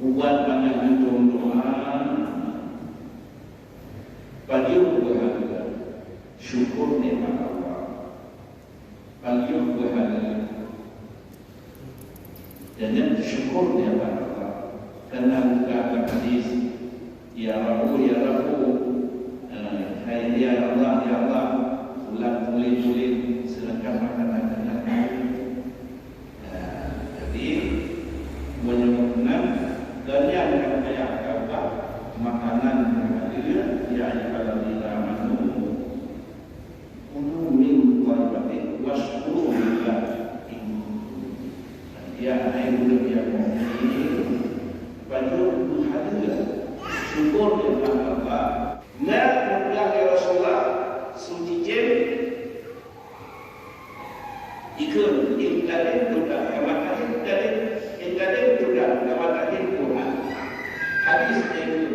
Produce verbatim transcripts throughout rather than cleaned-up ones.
Ubat mangat meudoa, pajoh beuhadeuh syukur nikmat Allah. Pajoh beuhadeuh dan nyan syukur nikmat Allah. Karena bukan hadis, "Ya Rabbu, ya Rabbu, eh, hai ya Allah, ya Allah, fulan puléh-puléh, sedangkan makanan keunan." Nah, jadi, meunyoe meunan, dan nyang ka payah gabah makanan nyang hadir, ya ayyuhallazina amanu, kulu min thayyibatin wasykuru lillah in kuntum. Ya, hai ureueng nyang mukmin, pajoh beuhadeuh syukur nikmat Allah. Nah, peugah lé Rasulullah, su cicém, ikheun, "Intadim tudak, kamatahin tadim, intadim tudak, kamatahin Tuhan." Hadis ikheun,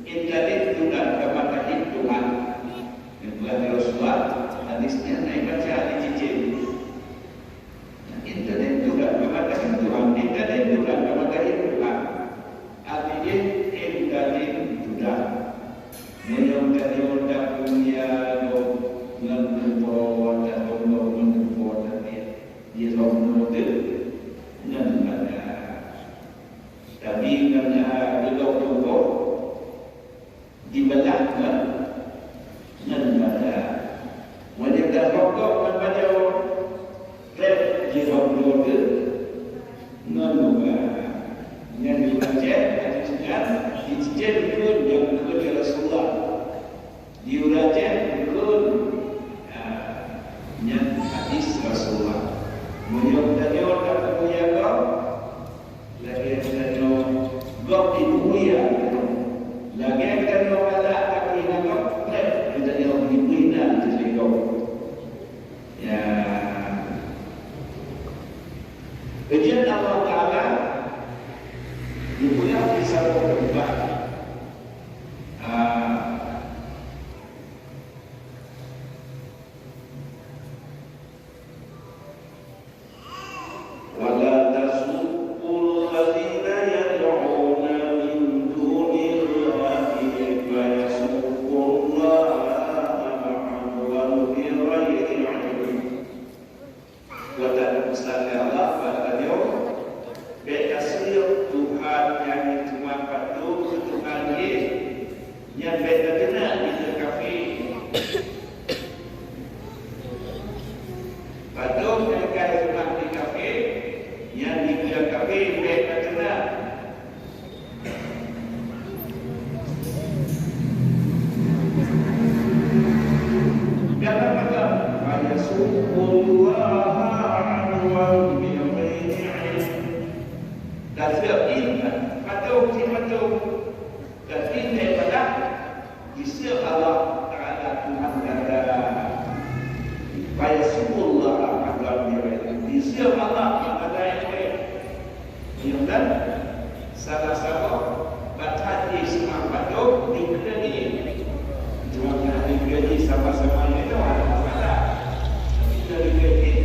"Intadim tudak, kamatahin Tuhan." Nyang peugah lé Rasulullah, hadis nyan na ibaca di cicém. Intadim tudak, kamatahin Tuhan. Intadim tudak, kamatahin Tuhan. Artinya, intadim tudak. Meunyoe tanyoe tapunya gob ngon tupo, tagob ngon tupo, tapi di roh nyoe teuh ngon badan. Tapi ngon, ah, geudong tupo, dibeulah ngon, ngon badan. Meunyoe tagob ngon badan, trép jiroh nyoe teuh ngon luka. Nyan di Aceh, hadis nyan, di Aceh pun nyang keu Rasulullah. Di ureueng Aceh pun, ah, nyan hadis Rasulullah. Meunyoe tanyoe tapeumulia gob, lagèe tanyoe gob dipeumulia, lagèe tanyoe galak tapi hina gob, trép tanyoe dipeumulia lé gob. Ya. Ujian Allah Ta'ala dipeugah di saboh teumpat. Ah. ولا تسبوا الذين يدعون من دون الله فيسبوا الله عدوا بغير علم. Watèe peugah lé Allah bak tanyoe, bèk taseuôt Tuhan nyang teuma patot keu Tuhan jih, nyan bèk tateunak dikeue kafé. Patot nyang ka teunak di kafé, nyan dikeue kafé bèk tateunak. Dalam agama, "Wa yasubbullaha 'adwan bighairi 'ilm." Taseuôt patot, patot, tapi daripada Diseuôt Allah Ta'ala Tuhan gata. Fa yasubbullaha 'adwan bighairi 'ilm. Diseuôt Allah Ta'ala nyang laén. Nyang dan salah saboh batat jih seumah patot dikeue jih. Cuma keunan dikeue jih sama-sama nyoe hana masalah. Tapi bila dikeue jih,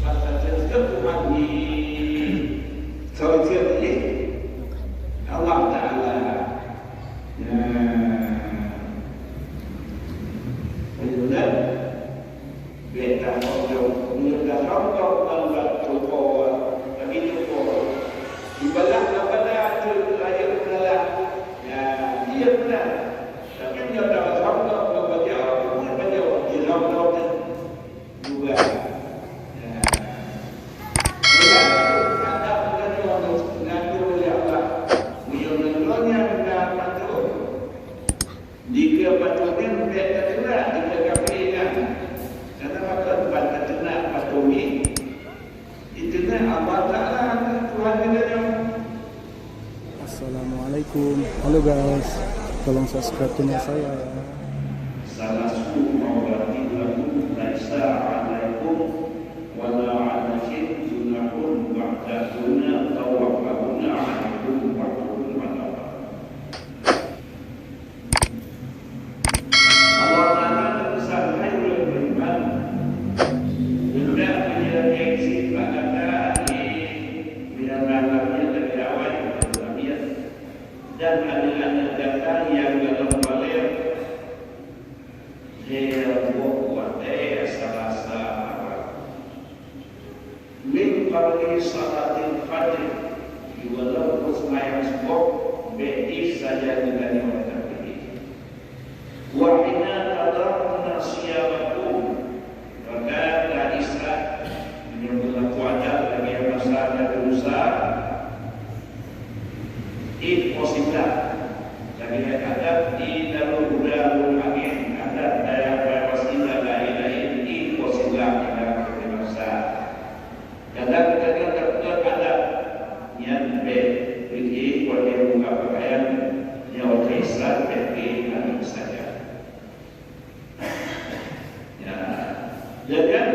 pasal teuseuôt Tuhan jih. Soe diseuôt jih? Allah Ta'ala. Nah, ayo dah. Bèk tahob-hob, meunyoe tahob-hob ngon bak tupo, tapi tupo. Ibarat daripada tu rayeuk galak. Ya, iya beuna. Tapi meunyoe tahob-hob ngon bajèe, buet bajèe, jihob-hob teuh. Juga. Ya. Meunan, kata geutanyoe ngon, ngon lé Allah. Meunyoe ngon nyan na patot, dikeue patot nyan bèk tateunak dikeue kafé nyan. Karena maka ban tateunak patot nyan, diteunak Allah Ta'ala, Tuhan geutanyoe. Assalamualaikum. Halo guys, tolong subscribe channel saya ya. Salasu awratin lakum laisa alaikum wala alaikum junahun ba'dahunna tawafahunna alaikum ba'dahum ala ba'd. Allah Ta'ala pesan hai ureueng beriman, hendak menjaga izin bak gata di meunyoe na lamiet lagèe awai, lamiet. Dan aneuk-aneuk gata nyang golom balek, lhèe boh watèe rasa-rasa marah. Min qabli salatil fajr, di walaupun seumayang suboh, bèk jih sajan geutanyoe tapilih. Wa hina tada'una siyabakum, maka ta-Isa meunyoe beulaku adat lagèe masa Nabi Musa, ék po siblak. Lagèe adat di dalam budaya ureueng Aceh, adat dayah Aceh lain-lain, ék po siblak di dalam Nabi Musa. Kadang-kadang tapeugah adat nyan bèk, bèk watèe buka pakaian, nyoe watèe Islam bèk, bèk anu saja. Ya. Dan kan,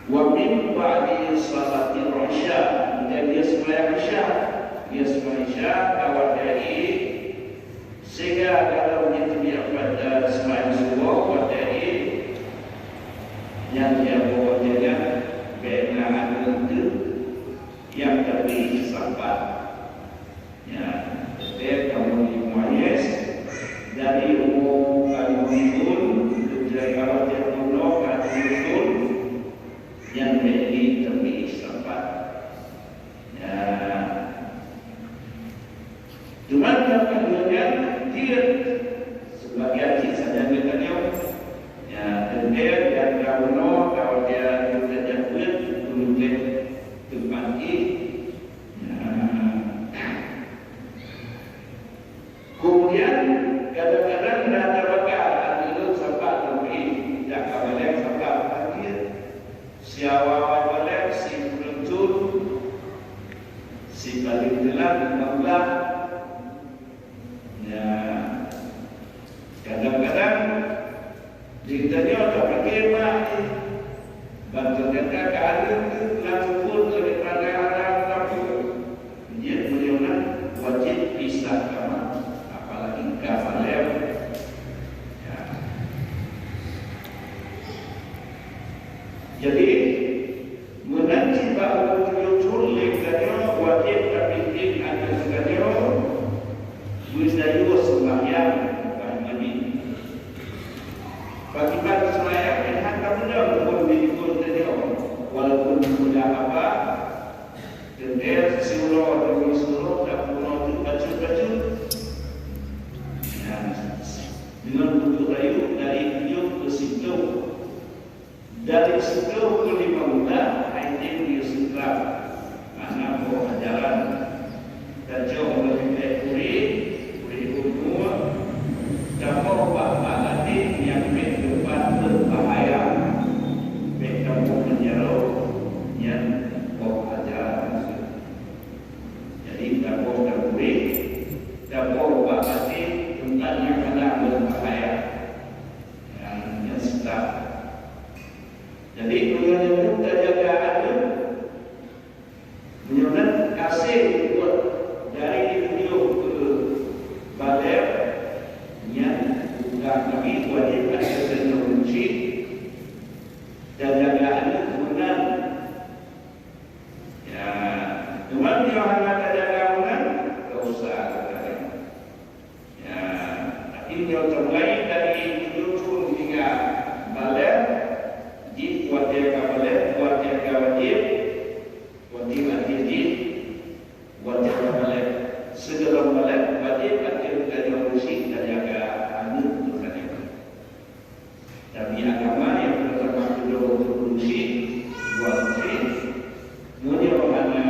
wa min ba'di salatil isya, dan dia sembahyang isya, dia sembahyang isya, ka watèe sehingga kalau dia tidak pada sembahyang subuh, watèe nyan dia bawa jalan, bèk na aneuk teuh nyang tapi sapat. Ya, teuntèe kamoe jimuayes dari umu ka limong thôn, keu jaga watèe bunoe ka tujoh thôn, nyan bèk jih tapi sapat. Ya. Teuma nyang ka lheueh nyan jeuet sebagian cit sajan geutanyoe. Ya, teuntèe nyang ka bunoe ka watèe geutanyoe jak beuet, peuleueh teumpat jih. Nah. Kemudian, kadang-kadang na tabaka, aneuk lôn sapat, tapi dak ka balek sapat, tapi siawa-awa balek, si peununtut, si paling telat lima belas. Ya, kadang-kadang Di tanyoe tapike mak jih, ban teunyata ka aneuk teuh langsung phôn lagèe pandai alam kampung. Jeuet meunyoe na wajéb pisah kama, apalagi ka balek. Ya. Jadi, meunan cit bak ureueng tujoh thôn lé geutanyoe wajéb tapimpén aneuk geutanyoe beusayeuh seumbahyang bak Nabi. Pakriban seumbahyang nyang hana meudong phôn di likot tanyoe, walaupun muda haba, teuntèe siuroe demi siuroe tapeurunoe teuh bacut-bacut. Nyan, deungon buntut rayeuk dari tujoh keu siplôh. Dari siplôh keu limong blah hai tem geuyue seutram, hana boh ajaran. Tacok lom bèk ureueng, ureueng bunoe, taboh bak-bak até nyang bèk teumpat beubahaya, bèk taboh meujaroe, nyan boh ajaran. Jadi, taboh taburéh, taboh bak até teumpat nyang hana beubahaya. Nyan, nyan seutram. Jadi, meunyoe nyoe tajaga aneuk, meunyoe na hase buet dari tujoh keu balek, nyan bukan lagi wajéb atas tanyoe cit tajaga aneuk meunan. Ya, teuma nyoe hana tajaga meunan, dosa tajaga. Ya, tapi nyoe teumulai dari tujoh thôn hingga balek, jih watèe ka balek, watèe ka wajéb, watèe ka jih, watèe ka balek. Sigohlom balek, wajéb até geutanyoe musti tajaga aneuk geutanyoe. Tapi agama nyang peurtama keudroe untuk ureueng syik, dua muslim, meunyoe hana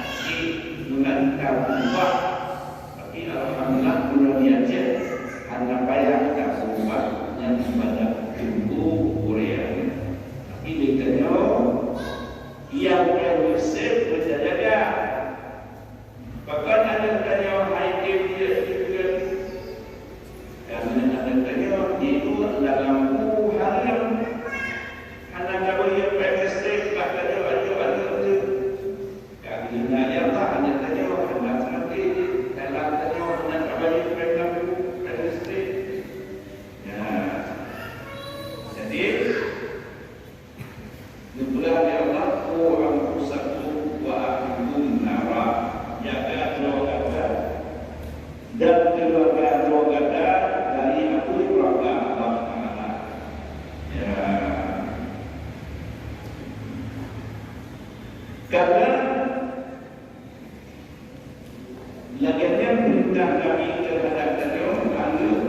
syik meunan ka beurubah. Tapi alhamdulillah, meunyoe di Aceh hana payah ka beurubah, nyan ibadat teungku Korea. Tapi di tanyoe, nyang paléng beusép beujaga-jaga. Pakon aneuk tanyoe hai tem jeuet keu geuh? Karena aneuk tanyoe jiduek lam lampu hareuem. Hana kaboh yue pèng listrik bak tanyoe ajoh aneuk teuh. Ka geuneuk ya Allah, aneuk tanyoe hana seumaté Lagée nyan peurintah Nabi teuhadab tanyoe, aneuëk,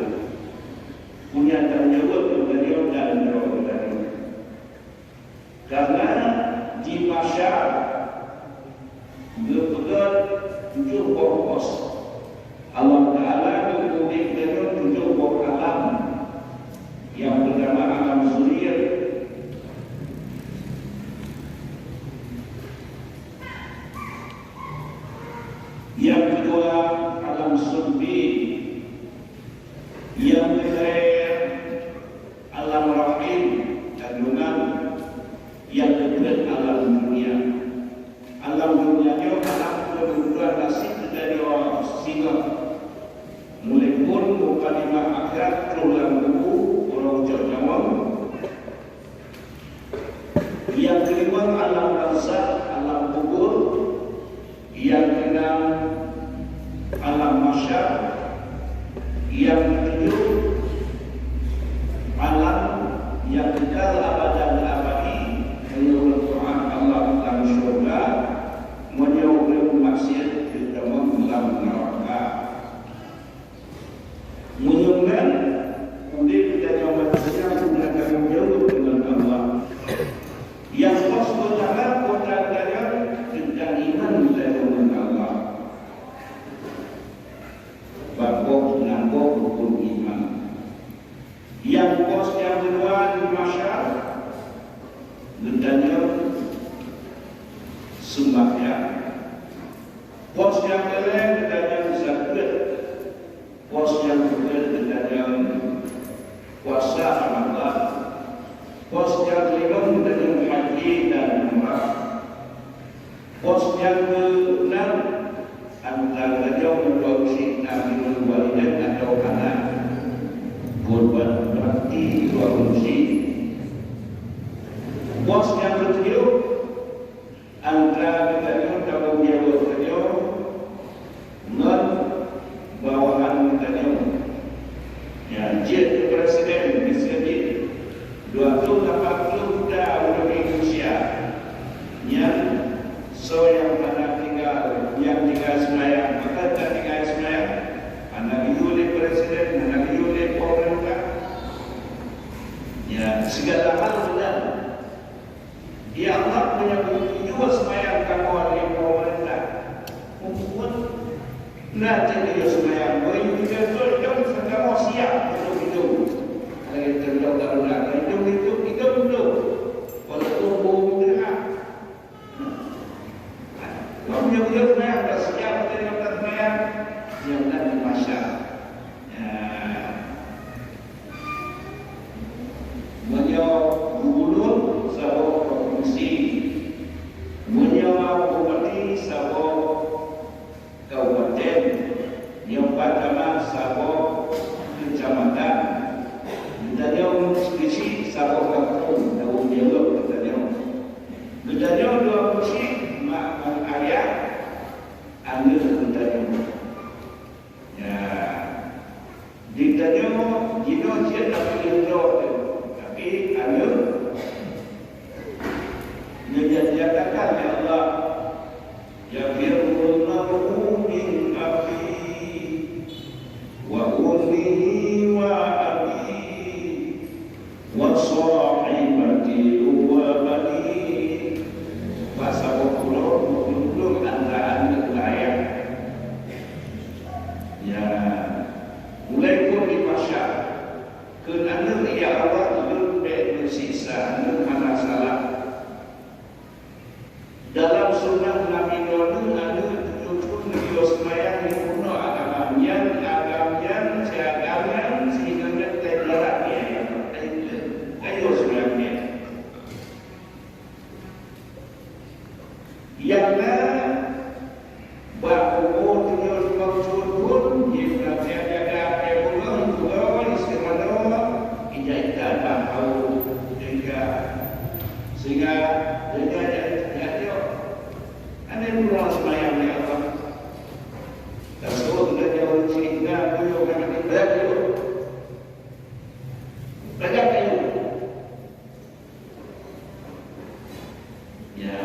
punya tanggung jaweueb keu tanyoe dan droe tanyoe. Karena di mahsyar geupeugét tujoh boh pos. Allah Taala geupeugét tanyoe tujoh boh alam. Nyang peurtama alam zahir, nyang keudua alam sulbi, nyang keulhée alam rahim, kandungan, nyang keupeuet alam dunia. Alam dunia nyoe alam keubeutuhan nasib geutanyoe singoh. Mulai phon mukadimah akhirat troh lam kubu, uroe ucok nyawöng. Nyang keulima alam barzakh, alam kubur. Nyang keenam alam mahsyar. Nyang keutujoh alam nyang kekal abadan abadi, meunyoe Tuhan Allah lam syeuruga, meunyoe ureuëng maksiat geutamong lam neuraka. Meunyoe nyan, udeb geutanyoe manusia guna tanggung jaweueb deungon Allah. Nyang pos peutama kota geutanyoe teuntang iman geutanyoe ngon Allah. Bak boh nyang boh rukun iman. Nyang pos nyang keudua di mahsyar, geutanyoe seumbahyang. Pos nyang keulhée geutanyoe zakeuet. Pos nyang keupeuet geutanyoe puasa Ramadan. Pos nyang keulima geutanyoe haji dan umrah. Pos nyang keunam, antara geutanyoe meudua usie na birrul walidain atau anak. Buet-buet bakti dua usie. Pos nyang keutujoh, antara geutanyoe tanggung jaweueb geutanyoe ngon bawahan geutanyoe. Nyan jeuet keu presiden miseue jih dua ploh lapan ploh juta ureuëng Indonesia. Nyan soe nyang hana tinggai, nyang tinggai seumayang, maka ka tinggai seumayang, hana geuyue lé presiden, hana geuyue lé pemerintah. Ya, segala hal benar. Ya Allah, meunyoe jua seumayang kamoe lé pemerintah, muphom na cit jua seumayang, meunyoe jua beutôi dong kamoe siap beutôi-beutôi. Lagée contoh ka lôn na, hidup-hidup, hidup-hidup. Walaupun boh teuhah. Meunyoe jua seumayang, ka siap beutôi ngon seumayang, nyang na di masyarakat. Ya. Meunyoe gubunur saboh provinsi, meunyoe bupati saboh kabupaten, nyoe pat teuma saboh keucamatan, geutanyoe keuchik saboh gampông, tanggung jaweueb geutanyoe. Geutanyoe dua keuchik mak ngon ayah, aneuëk geutanyoe. Ya. Di tanyoe jinoe cit tapi leucok teuh, tapi aneuëk nyoe nyang dinyatakan lé Allah, "Yafirrul mar'u min akhihi wa ummihi wa abihi." Wa sahibatihi wa banihi. Bak saboh pulo, dua ploh pulo antara aneuëk ngon ayah. Ya, mulai phon di masyarakat. Keu aneuëk, ya Allah, ulôn bék neusiksa, aneuëk hana salah. Dalam sunnah Nabi Nuh, aneuëk tujoh thon geuyue seumayang di peurunoe agam nyan, agam nyan, siagam nyan, sehingga nyan teudarat di ayah, teudarat, teudarat seumayang nyan. Nyang na bak umu tujoh limong thon, jih na jaga-jaga, eh, bungoh, bungoh, istimewa, ija-ija bak hau, sehingga Sehingga donya jadi, jadi, oh. Hana meunyoe seumayang, ya Allah. Rasul geutanyoe ureuëng syiek na, buyueng na mati, beulat buyueng. Bajak kayu. Ya,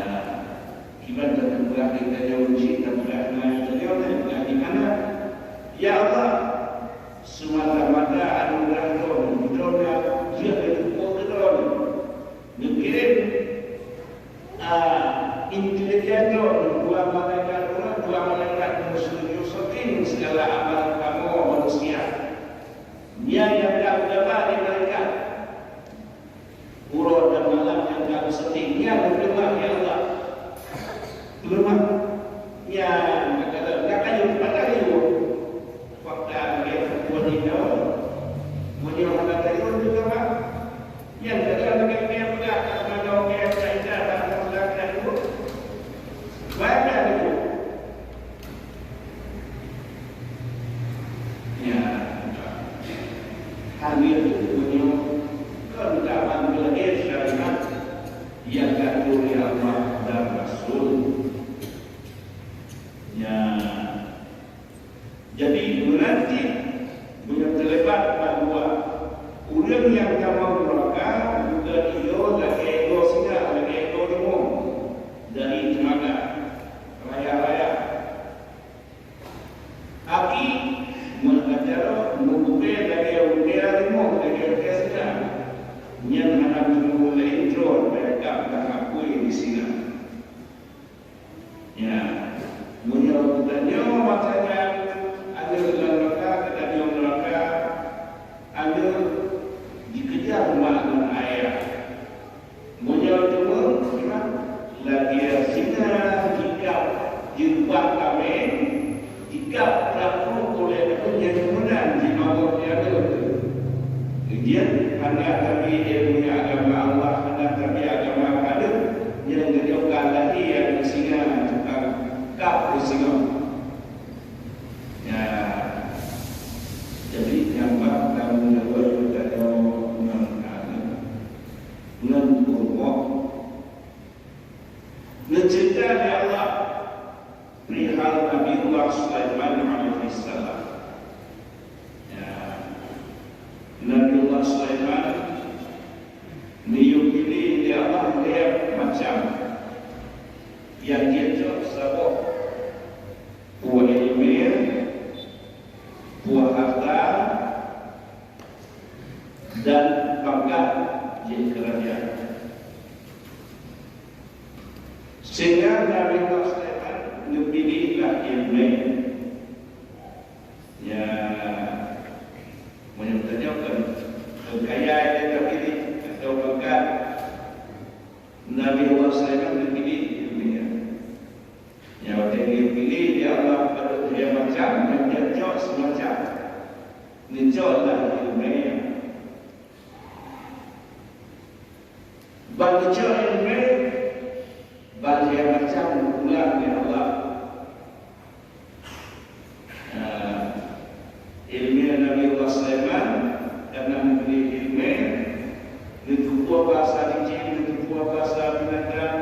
iban teupeugah geutanyoe ureuëng syiek, teupeugah na geutanyoe, na di mana? Akhirnya, meunyoe kon ka ban meulagée syariat nyang ka geuturi Allah dan Rasul. Nya, jadi, meunan cit meunyoe teulibat bandua, ureuëng nyang tamong neuraka, buka iyo lagée ego singa, lagée ego limong dari teunaga raya-raya. Aki meukajarok meugubée lagée udea limong lagée udea singa, nyan hana teumeuulée droe bak gab dan apui di singa. Ya, meunyoe geutanyoe masa nyan aneuëk lam neuraka, geutanyoe neuraka, aneuëk jikeujah mak ngon ayah. Meunyoe teuma, lagée singa jikab jeubah kaméng, jikab peurapuk ulée ureuëng nyang meunan jimabök di aneuk. Ujian hana tabi ilmu agama Allah, hana tabi agama keuadeueng, nyang geujok ka lahé aneuk singa tukang kab singoh. Ya, jadi nyang bak tanggung jaweueb geutanyoe ngon aneuk, ngon peurumoh. Neuceurita lé Allah perihal Nabiullah Sulaiman alaihissalam. Ya. Nabiullah Sulaiman neuyue piléh lé Allah lhée macam, nyang jeuet cok saboh peue iéleumé, peue hareuta, dan pangkat jih keu raja. Sehingga Nabi Sulaiman neupiléh lah iéleumé. Ya, meunyoe tanyoe kan, keu kaya nyang tapiléh atau pangkat, Nabi Sulaiman neupiléh iéleumé. Nyang watée geupiléh lé Allah padub lhée macam, nyang jeuet cok seumacam. Neucok lah iéleumé. Ban neucok iéleumé, ban lhée macam geupeugah lé Allah. Nah, iéleumé Nabi Allah Sulaiman, karena neubri iéleumé, neuteupeue basa rijéng, neuteupeue basa binatang,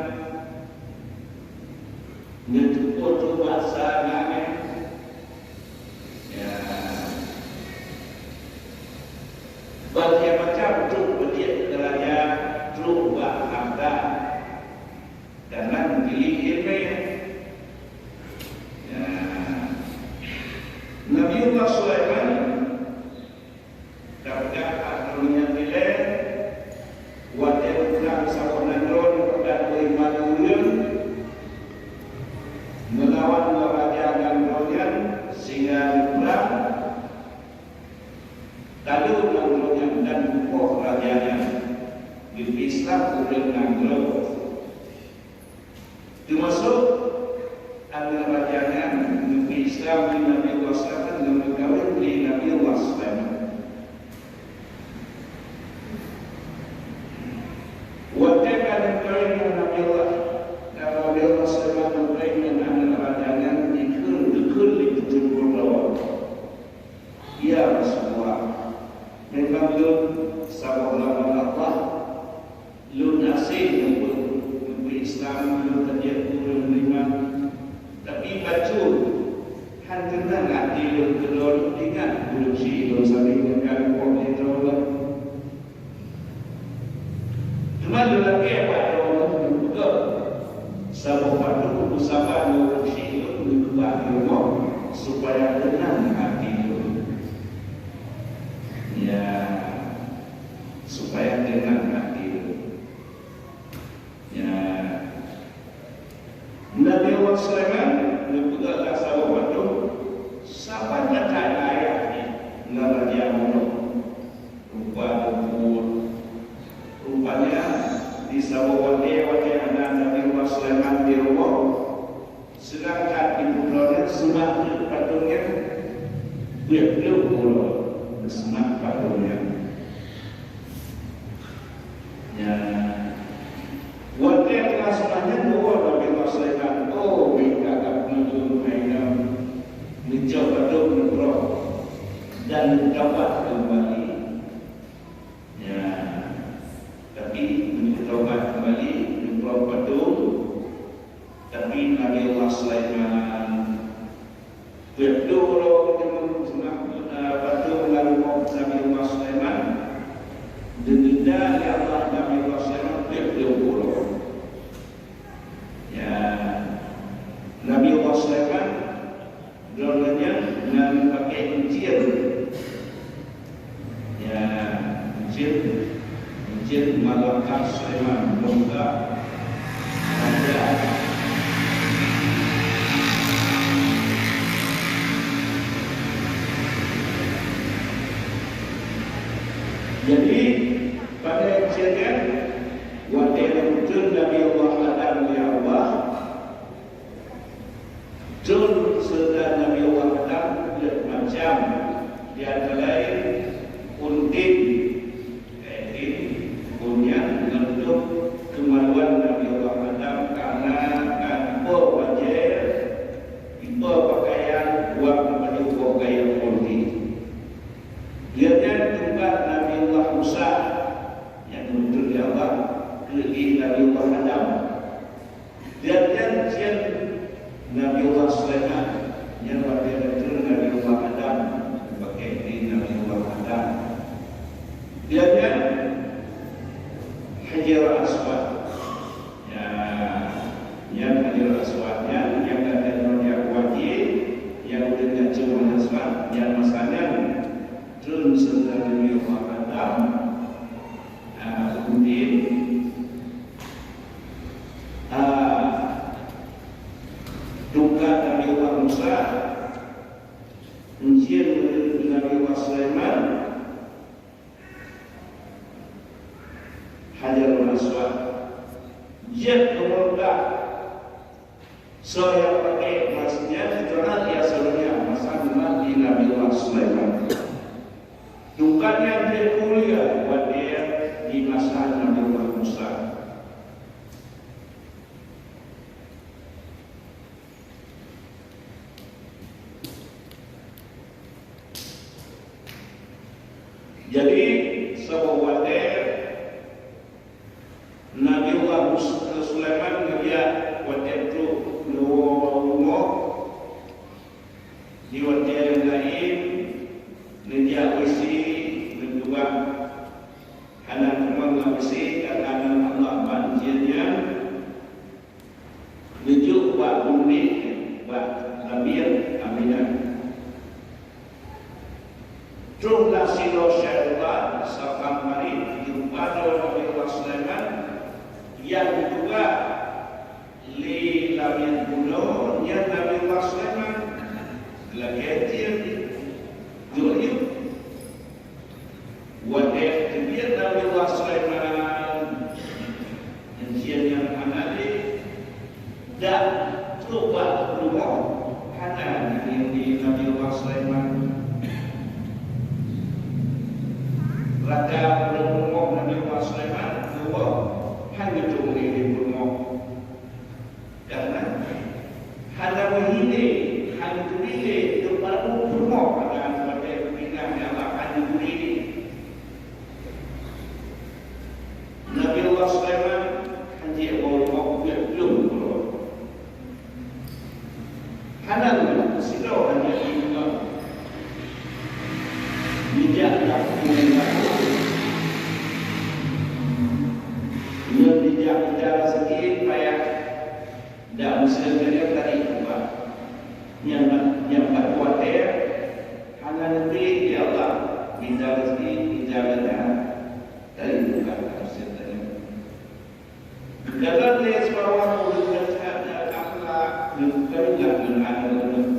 neuteupeue tu basa nangèe. Ya. Ban lhée macam trok beudeuek keu raja, trok bak hareuta. Karena neupiléh iéleumé. Ya. Nabiullah Sulaiman ka peugah bak droeneuh nyang ilée, watée geuprang saboh nanggroe neupeugah beuiman ureuëng meulawan ngon raja nanggroe nyan, sehingga geuprang, ka lheueh nanggroe nyan dan geupoh raja nyan, geupeuislam ureuëng nanggroe. Teumasok aneuk raja nyan geupeuislam lé Nabi Allah Sulaiman, geumeukawen lé Nabi Allah Sulaiman. Watée ka geukawén ngon Nabi Allah, ka Nabi Allah Sulaiman geukawén ngon aneuk raja nyan, dikheun, dikheun lé Teungku Rawa. Ya Rasulullah, memang lôn saboh lamon Allah, lôn aséng neupeu-, neupeu Islam, lôn ka jeuet ureuëng beriman. Tapi bacut, han keunong até lôn keudroe ingat ureuëng syiek lôn sabe ngon ka lôn poh lé droe lom. Teuma lôn lakée bak droeneuh neupeugah saboh padub peusaban ureuëng syiek lôn neukeubah di rumoh, supaya teunang até lôn. Ya, supaya teunang até lôn. Ya. Nabi Allah Sulaiman neupeugah saboh padub, saban that ayah jih ngon raja bunoe. Rupa teupeu. Rupanya, di saboh watée, watée hana Nabi Allah Sulaiman di rumoh, seudangkan di putroe nyan seumat padub nyan, peuet ploh uroe seumat padub nyan. Ya. Watée teungoh seumat nyan, dua Nabi Allah Sulaiman, oh, meuikat that meunyoe hai inong, neucok padub neutroh dan neutaubat keumbali. Nabi Allah Adam lé Allah, tron syedara Nabi Allah Adam peuet macam, di antara laén phon tin, eh, tin, phon nyan ngon tôh keumaluan Nabi Allah Adam karena ka ipo bajée, ipo peukayan, buet baju boh gaya phon tin. Lheueh nyan tungkat Nabi Allah Musa, nyang geupeutreun lé Allah keu Nabi Allah Adam. Lheueh nyan cien Nabi Allah Sulaiman, nyang watée geupeutreun Nabi Allah Adam, geupakée keu Nabi Allah Adam. Lheueh nyan Hajar Aswad. Ya, nyan Hajar Aswad nyan, nyang gata nyoe jak wajéb, nyang udeb jak cuma Hajar Aswad, nyan masa nyan tron syedara Nabi Allah Adam, ah, kemudian, ah, tungkat Nabi Allah Musa, ujian Nabi Allah Sulaiman, Hajarul Aswad. Jeuet meunurot soe nyang pakai emas nyan, jeuet ya seureunya masa umat di Nabi Allah Sulaiman. Tungkat nyan jeuet mulia watée di masa Nabi Allah Musa. Jadi, saboh watée Nabi Allah Mus-, Sulaiman geujak watée trok neuwoe bak rumoh, di watée nyang laén neujak beusi, neupeugah hana teuma beusi, karena Allah ban jih nyan neujok bak geumbit, bak Nabi Aminah. Troh na sidroe syaitan, setan marit, jipadub Nabi Allah Sulaiman, nyang geupeugah lé Nabi bunoe nyan Nabi Allah Sulaiman. Lagée jih, jok yub. Watée teubiet Nabi Allah Sulaiman, ujian nyang hana lé, dan trok bak rumoh hana jiteurimong Nabi Allah Sulaiman. Rata ureuëng rumoh Nabi Allah Sulaiman, rumoh hana jiteurimong di rumoh. Karena hana meuhine, hana teubiet, teupeu rumoh hana sebagai pimpinan nyang hana teubiet. Nabi Allah Sulaiman hanjeuet bak rumoh peuet plôh uroe. Hana lom sidroe hanjeuet di rumoh. Jijak dak. Nyoe jijak, jijak sikit payah. Dak meuseuti nyan tadi ubat. Nyang, nyang pat kuat eh, hana neubi, ya Allah, minta rezeki, minta gata. Tadi bukan maksud tadi. Dalam les bahwa murid dan akhlak, dan keunungan dan aneuk.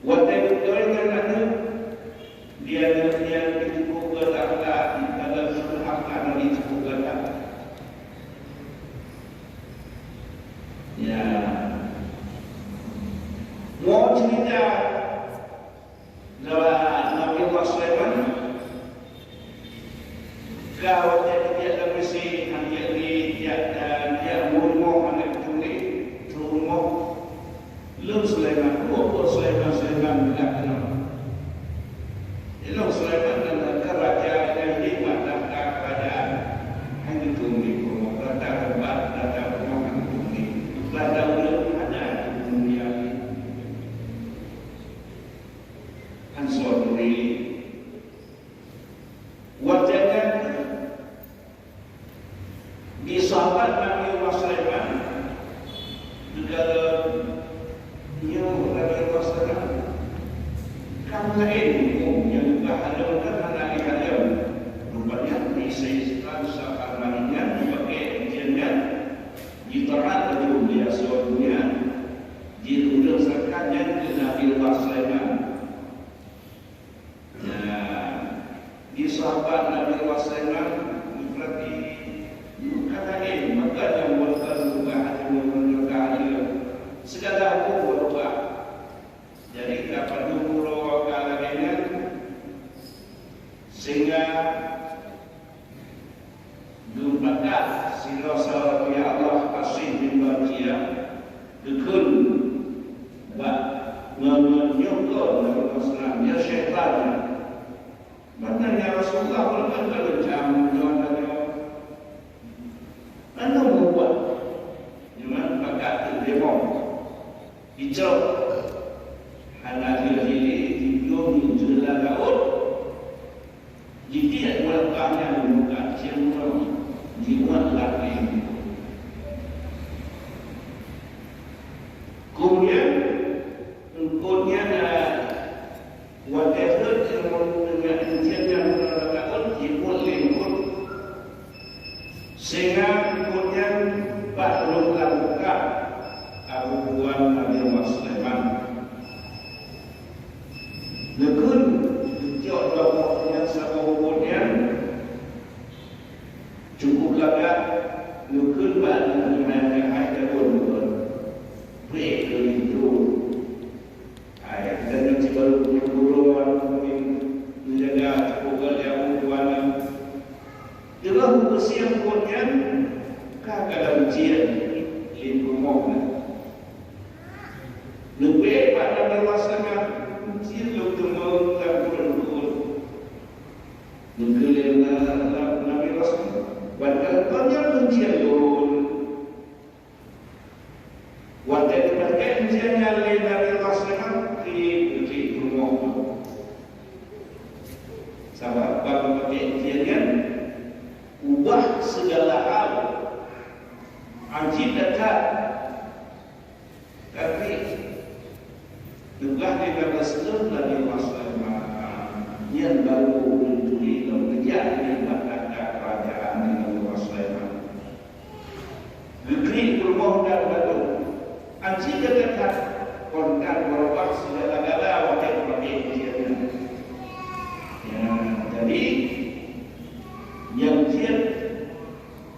Watée beutôi ngon aneuk, di aneuk nyan jipeubuet akhlak, di dalam akhlak nyan jipeubuet akhlak. Ya. Mau cerita Nabi Allah Sulaiman, Ka watée geujak lam Mesir, han geujak lé, geujak, eh, geujak rumoh, hana geuturi, trok rumoh. Lôn Sulaiman, oh, oh, Sulaiman, Sulaiman, geujak keunoe. Ilôn Sulaiman dan raja nyang hidéh bak takhta keurajaan. Han geuturi rumoh, rata teumpat, rata rumoh han geuturi. Rata ureuëng hana geuturi. Han soe turi. Watée nyan di sahabat Nabi Allah Sulaiman, di dalam nyoe Nabi Allah Sulaiman, kan laén huköm nyang geuhalom kan hana lé halom. Rupanya di Islam sahabat nyan dipakai ujian nyan, jitaat laju di asoe dunia, di ureuëng sakat nyan keu Nabi Allah Sulaiman. Nah, di sahabat Nabi Allah Sulaiman, berarti Padum uroe ka lagée nyan, sehingga geupakat sidroe sahabat Allah Asy-Syaikh bin Barqiah geukheun bak ngon nyoe kon Nabi Muhammad, "Ya syaitan, nyan." Maka, "Ya Rasulullah, ulôn kan ka leucam nyoe dan nyoe." Mantong meubuet. Nyoe pakat teurimong. Icok. Hana lheueh-lheueh jidong jeula laôt. Jitiek ulôn ka nyan muka ceueng nyoe. Jimuat lam nyan. Kemudian, eungkôt nyan, eh, watée rhot ngon teungoh enceuen nyang meunara taun, jimuet lé eungkôt. Sehingga eungkôt nyan bah rhot lam muka Abu Tuan Nabi Allah Sulaiman. Neukheun, geucok dua boh nyan saboh eungkôt nyan, cukup lagak, neukheun bak neukheun hai-hai taun, beuet keu linto. Hai, dan nyoe cit barô punya gurée neujaga cukup geuh lé Abu Tuan nyan. Teungoh geupeusiang eungkôt nyan, ka kadang jeuet lé rumoh nyan. Leubeh bak Nabi Allah Sulaiman, jeuet lôn teumé lam keureun eungkôt. Neukheun lé Nabi Allah Sulaiman, "Ban keureun nyan jeuet lôn." Watée geupakék enceuen nyan lé Nabi Allah Sulaiman, klik-klik rumoh. Sabab bak geupakék enceuen nyan ubah sigala hal. Ajib that-that. Tapi, tugaih di Nabi Sulaiman, Nabi Sulaiman, nyan barô ureuëng turi lom geujak nibak takhta keurajeuen di Nabi Sulaiman. Geuklik peurumoh dan bandum. Aci gata that, kon that beurubah sigala-gala watée geupakék enceuen nyan. Ya, jadi, nyang jeuet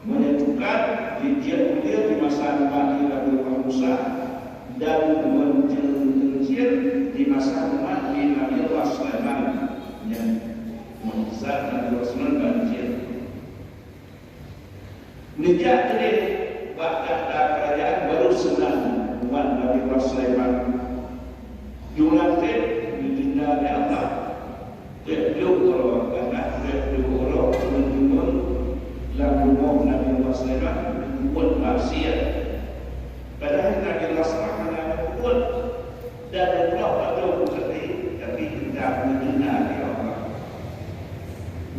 meunyoe tukar, jijeuet mulia di masa Nabi Musa dan meucen-, meucen di masa Nabi Sulaiman. Nyan mukjizat Nabi Sulaiman ban jeuet. Neujak keudeh bak takhta keurajeuen barô seunang umat Nabi Allah Sulaiman. Jumlah treb neudeunda lé Allah. Treb ploh uroe, karna treb ploh uroe ureuëng lam rumoh Nabi Allah Sulaiman peubuet maksiat. Padahai Nabi Allah Sulaiman hana peubuet. Dan Allah padum seutôt, tapi teutab neudeunda lé Allah.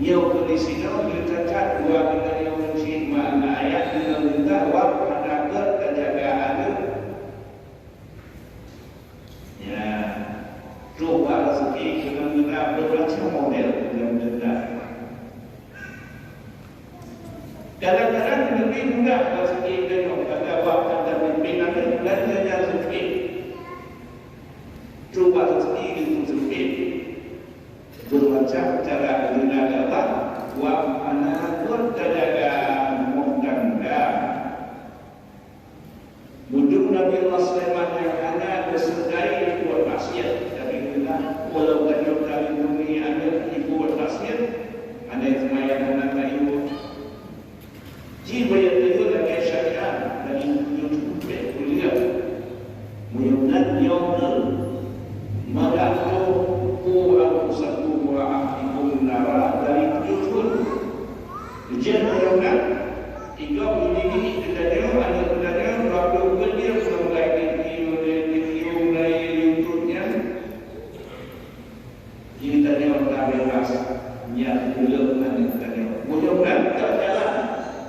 Nyoe keuh disinoe geucatat dua geutanyoe cit makna ayat deungon geutanyoe wab hana gét tajaga aneuëk. Ya, coba rezeki deungon geutanyoe beumacam model deungon geutanyoe. Kadang-kadang leubeh mudah rezeki deungon geutanyoe wab hana gét tajaga aneuëk dan jaga rezeki. Cuba rezeki geupeusempit. Beumacam cara geudeunda lé Allah, wab hana gét tajaga rumoh tangga. Bujur Nabi Allah Sulaiman nyang hana geuseudai peubuet maksiat, tapi geudeunda walau tanyoe ka lindungi aneuëk peubuet maksiat, hana seumayang, hana tayue. Ci beuet lagée syariat dari tujuh puluh kuliah. Meunyoe nyoe keuh maka ku anfusakum wa ahlikum nara dari tujuh thon. Ujian meunyoe nyan, igom ini geutanyoe, aneuëk geutanyoe, dua ploh buleuen dia meunyoe mulai di, mulai di, mulai di YouTube nyan. Geutanyoe tabeulas nyang uleueng aneuëk tanyoe. Meunyoe nyan tajalan,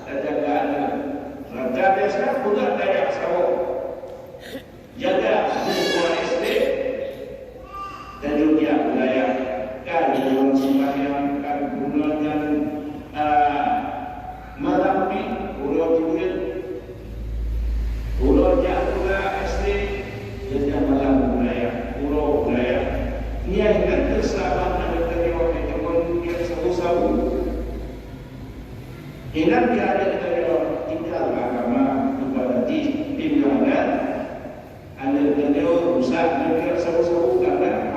tajaga aneuëk. Rata biasa peugah dayah sawoe. Jaga aneuk S D, tanyoe jak beulayah. Kan ureuëng sumbayang, kan bunoe nyan, ah, malam pih uroe jeuet. Uroe jak sikula S D, geujak malam beulayah, uroe beulayah. Nyan kan keusaban aneuk tanyoe nyang teumon nyang sabu-sabu. Inan keu aneuk tanyoe tinggai agama, ibadat, pindah agama. Aneuk tanyoe rusak nyang sabu-sabu karena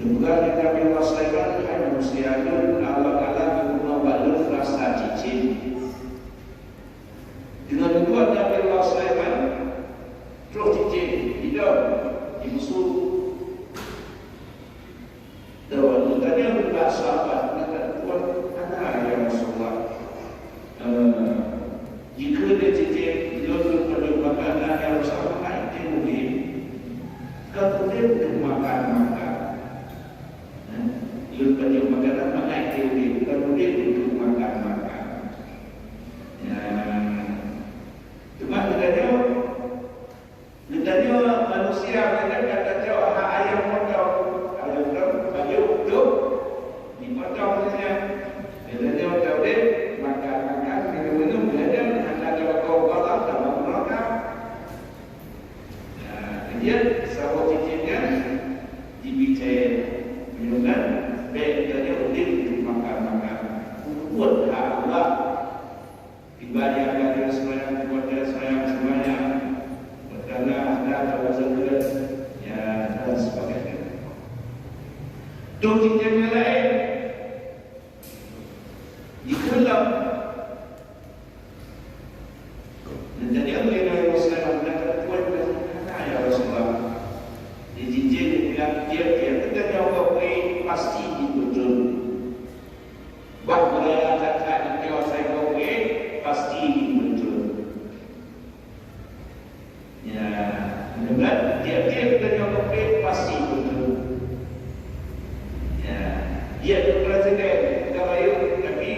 Juga di Nabi Allah Sulaiman, hai manusia, Allah Taala geubunoe bak lôn rasa cicém. Deungon buet Nabi Allah Sulaiman, troh cicém, idong, di musoh. Deungon tanya bak sahabat, mengatakan, "Tuan, hana ya Rasulullah." Eh, jikheun lé cicém, "Lôn lôn pajoh makanan nyang rusak, maka item udeb." Ka udeb keu makan-makan. Eh, lôn pajoh makanan, maka item udeb. Ka udeb keu makan-makan. Ya. Teuma geutanyoe, geutanyoe manusia, geutanyoe ka tacok hak ayam potong. Ayam potong, pajoh, tuh, dipotong saja. Geutanyoe taudeb, makan-makan, minum-minum, geutanyoe hana tabagoe Allah dalam neraka. Nah, kemudian saboh cicém nyan dibicai, meunyoe kan, bèk geutanyoe udeb untuk makan-makan. Peubuet hak Allah. Ibadah, ibadah sembahyang, ibadah sembahyang, sembahyang, bertanah, dan segala, ya, dan sebagainya. Dua cicém nyang laén, dikeulap. Dan jadi, apa yang Nabi Musa yang mengatakan, "Tuan, dah hana, ya Rasulullah." Di cicém dibilang, "Tiap-tiap kita nyawa beri, pasti ditunjuk." Bah budaya that-that di Jawa Timur, eh, pasti muncul. Ya, mudah-mudahan tiap-tiap kita Timur, eh, pasti muncul. Ya, dia tu presiden, kita bayu, tapi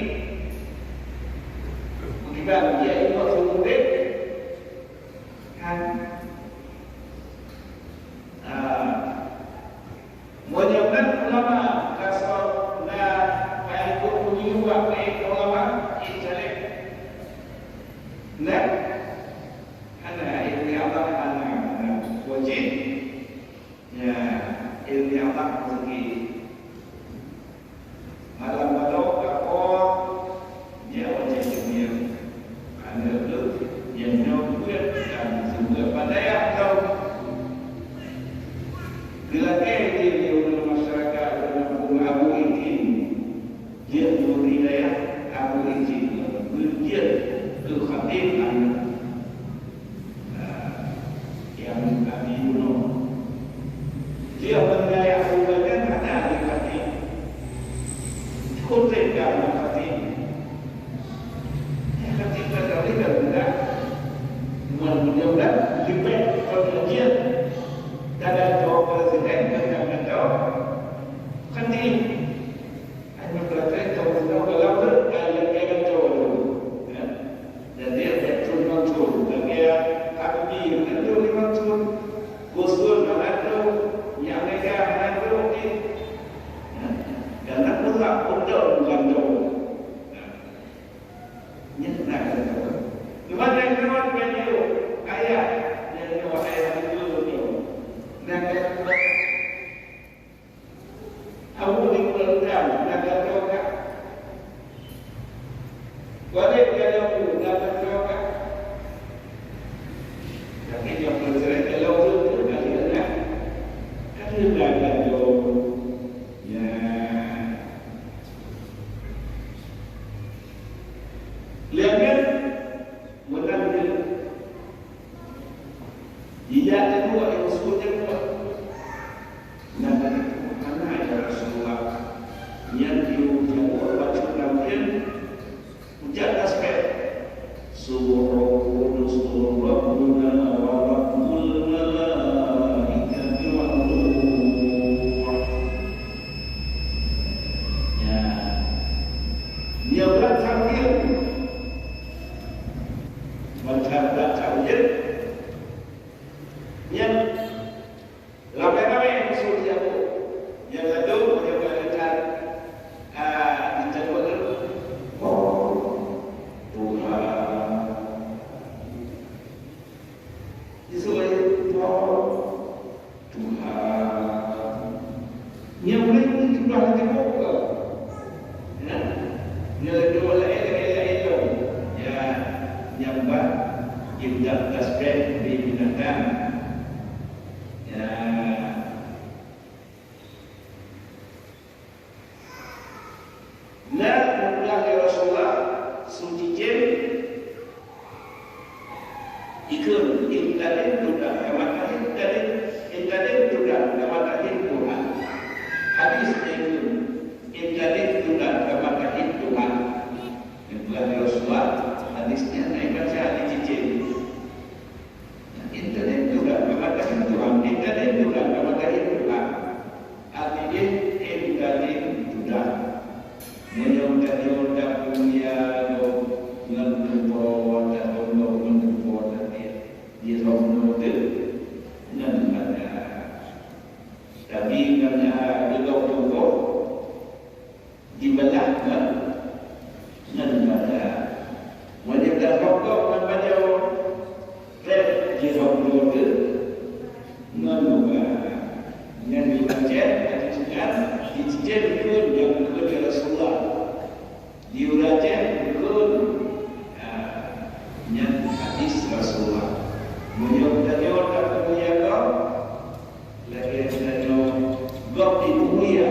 bukan dia itu waktu mudik, kan? Ah, meunyoe ulama, gasoe na peuikot meunyoe bak ulama, eh, caleg. Nah, hana ilmu Allah, hana, hana wajib. Ya, ilmu Allah rezeki. Malam baroe ka po, nyoe wajéb jih nyoe. Aneuk lôn, nyang nyoe buet dan seubuet bak dayah lom. Geulakée jih di ureuëng masyarakat ureuëng gampông Abu Idin. Jeuet meuri dayah Abu Idin, beujeuet keu khatib aneuk. Nah, nyang Nabi bunoe. Dia meuninggai Abu Bakar hana lé khatib. Cukôp lé ka na khatib. Ya, khatib ka kawin dah budak. Cuma mudah-mudahan leubeh pengajian. Kada tahu presiden, kada tahu khatib. Hanya berarti tahu-tahu dalam tu, ayat-ayat tahu tu. Ya. Jadi, ada Tun Mansur, lagèe Habibie, ada Tun Mansur, Gus Dur, ada tu, nyang Mega, ada tu, okey. Ya. Dan aku tak pun tahu bukan tahu. Ya. Nyang nak kata tahu. Cuma yang lewat baju, ayat, yang lewat ayat itu, tu. Dan Abu di Pulau Udang, na gatoe ka. Walek gatoe na gatoe ka. Tapi nyang peureulèe dalam tu, tu kali na. Kali na gatoe. Ya. Lihat kan? Meunan dia. Ijak nyan buet, nyang seuôt nyan buet. Nyan tadi, "Hana, ya Rasulullah." Nyan jiyue jaweub bacut lam jén, ucab tasbih. "Subhana Qudus Rabbuna wa Rabbul malaikati war ruh." Ya. Nyan brat sambil. Macam brat sambil. Nyan, ramé-ramé musoh jiaku. Nyang ladôm, nyang ka leucah, ah, dicabuet tu. Oh, Tuhan. Disuruh, oh, Tuhan. Nyang laén jumlah lagèe boh. Nah, nyang lagèe boh laén, laén, laén lom. Ya, nyang ban, indak tasbih di binatang. Ya. Intadim tudan kama tahin, tadim, intadim tudan kama tahin Tuhan. Hadis itu, intadim tudan kama tahin Tuhan. Yang telah Rasulullah, hadisnya naik baca di cicing. Intadim tudan kama tahin Tuhan, intadim tudan kama tahin Tuhan. Artinya, intadim tudan. Meunyoe tanyoe tapeumulia gob ngon tupo, tapeumulia ngon tupo, tapi di roh nyoe teuh ngon bada. Tapi ngon, ah, di roh tupo, dibalah ngon, ngon bada. Meunyoe taroh gob ngon bada, trép di roh nyoe teuh ngon luka. Nyan di Aceh, di Aceh, di Aceh pun nyang peureulée Rasulullah. Di ureueng Aceh pun, ah, nyan hadis Rasulullah. Meunyoe tanyoe tapeumulia gob, lagée tanyoe gob dipeumulia.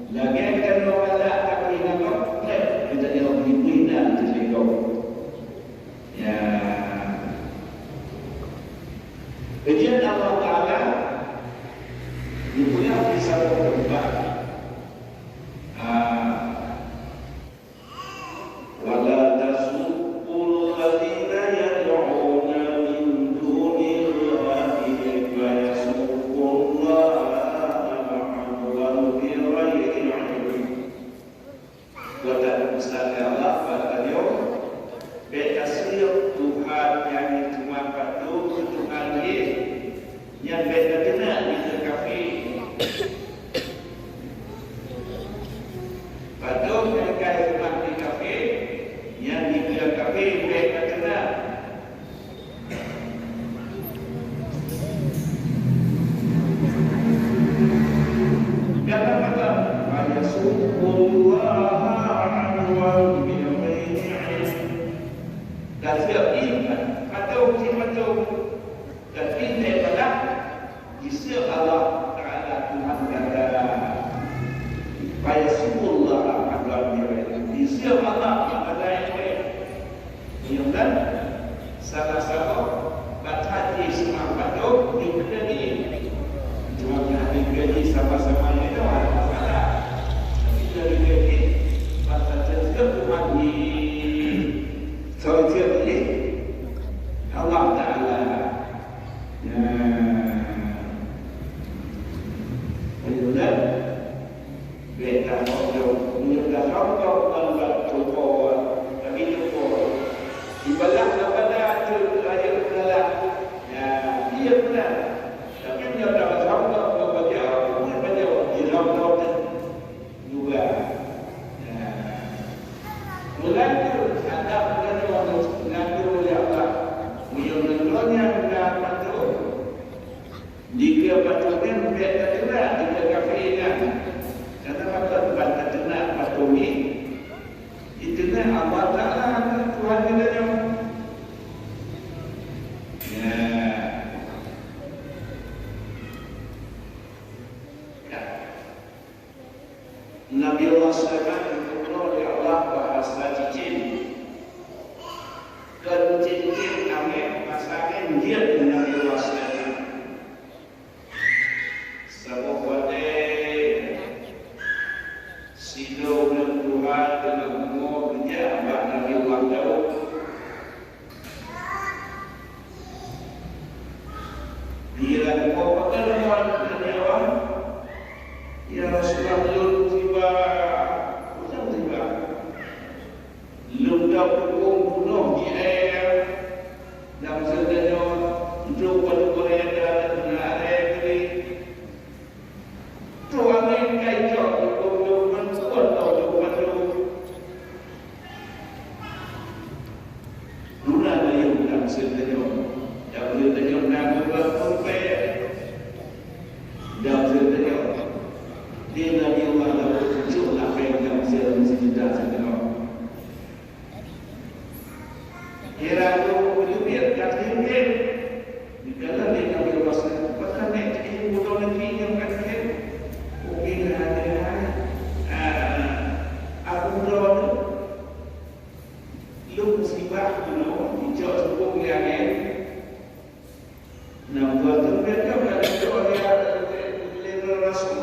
Lagée tanyoe galak tapeumulia gob, trép tanyoe dipeumulia lé gob. Ya. Ujian Allah Taala dipeugah di saboh teumpat. Ah. Wala tasubbul ladzina yad'una min dunillahi fayasubbullaha adwan bighairi ilm. Watée peugah lé Allah bak tanyoe, bék taseueb tuhan nyang teuma patot keu tuhan jih, nyan bék tateunak dikeue kafé. Patot nyang ka seumah di kafé, nyan dikeue kafé bék tateunak. Dalam agama, "Wa yasubbullaha adwan bighairi ilm." Dan setiap ini, patot, patot, dan ini adalah diseueb Allah Taala Tuhan gata. Fa yasubbullaha adwan bighairi ilm. Diseueb Allah Taala nyang laén. Nyang laén, salah saboh bak that jih seumah patot dikeue kafé. Cuma keu kafé sama-sama nyan hana masalah. Tapi keu kafé bak that jih Tuhan jih. Soe jih? Allah Taala. Nah, beutôi. Bék tahob lom, meunyoe tahob lom ngon bak tupo, tapi tupo. Ibalah kepada tu rayeuk galak. Ya, iya beuna. Tapi meunyoe tahob lom ngon bajau, bukan bajau, di lom-lom tu. Juga. Ya. Mulai tu, adab meunyoe ngaku lé Allah. Meunyoe ngon nyan na patot, dikeue patot nyan bék tateunak dikeue kafé nyan. Karena patot ban tateunak patot nyan, diteunak Allah Taala, Tuhan geutanyoe. Ya. Nabi Allah Sulaiman geupeugah lé Allah bahasa cicém. Kon cicém angén, bahasa angén jeuet Nabi Allah Sulaiman. Saboh watée sidroe ureuëng tuha teungoh bumoe geujak bak Nabi Allah Daud. Di dalam bumoe pakon lom Nabi Allah, "Ya Rasulullah, lôn musibah." Peue musibah? Lôn ka pukong bunoh di ayah, dan seudeunyoe trok padub barée dan na arée keudeh. Trok angén ka icok lôn, lôn bantuan lôn, lôn bantu. Luna layông dan seudeunyoe, dan seudeunyoe na beureukat peumpéh. Dan seudeunyoe, di Nabi Allah Daud jok lapéng dan seudeunyoe. Kira tu peuteubiet ka teubiet. Dikala lé Nabi Allah, pakon nèk teubiet bunoe lagèe nyan ka teubiet? Mungkin ada, ah, Abu Daud, lôn musibah bunoe, icok seupôt lé angén.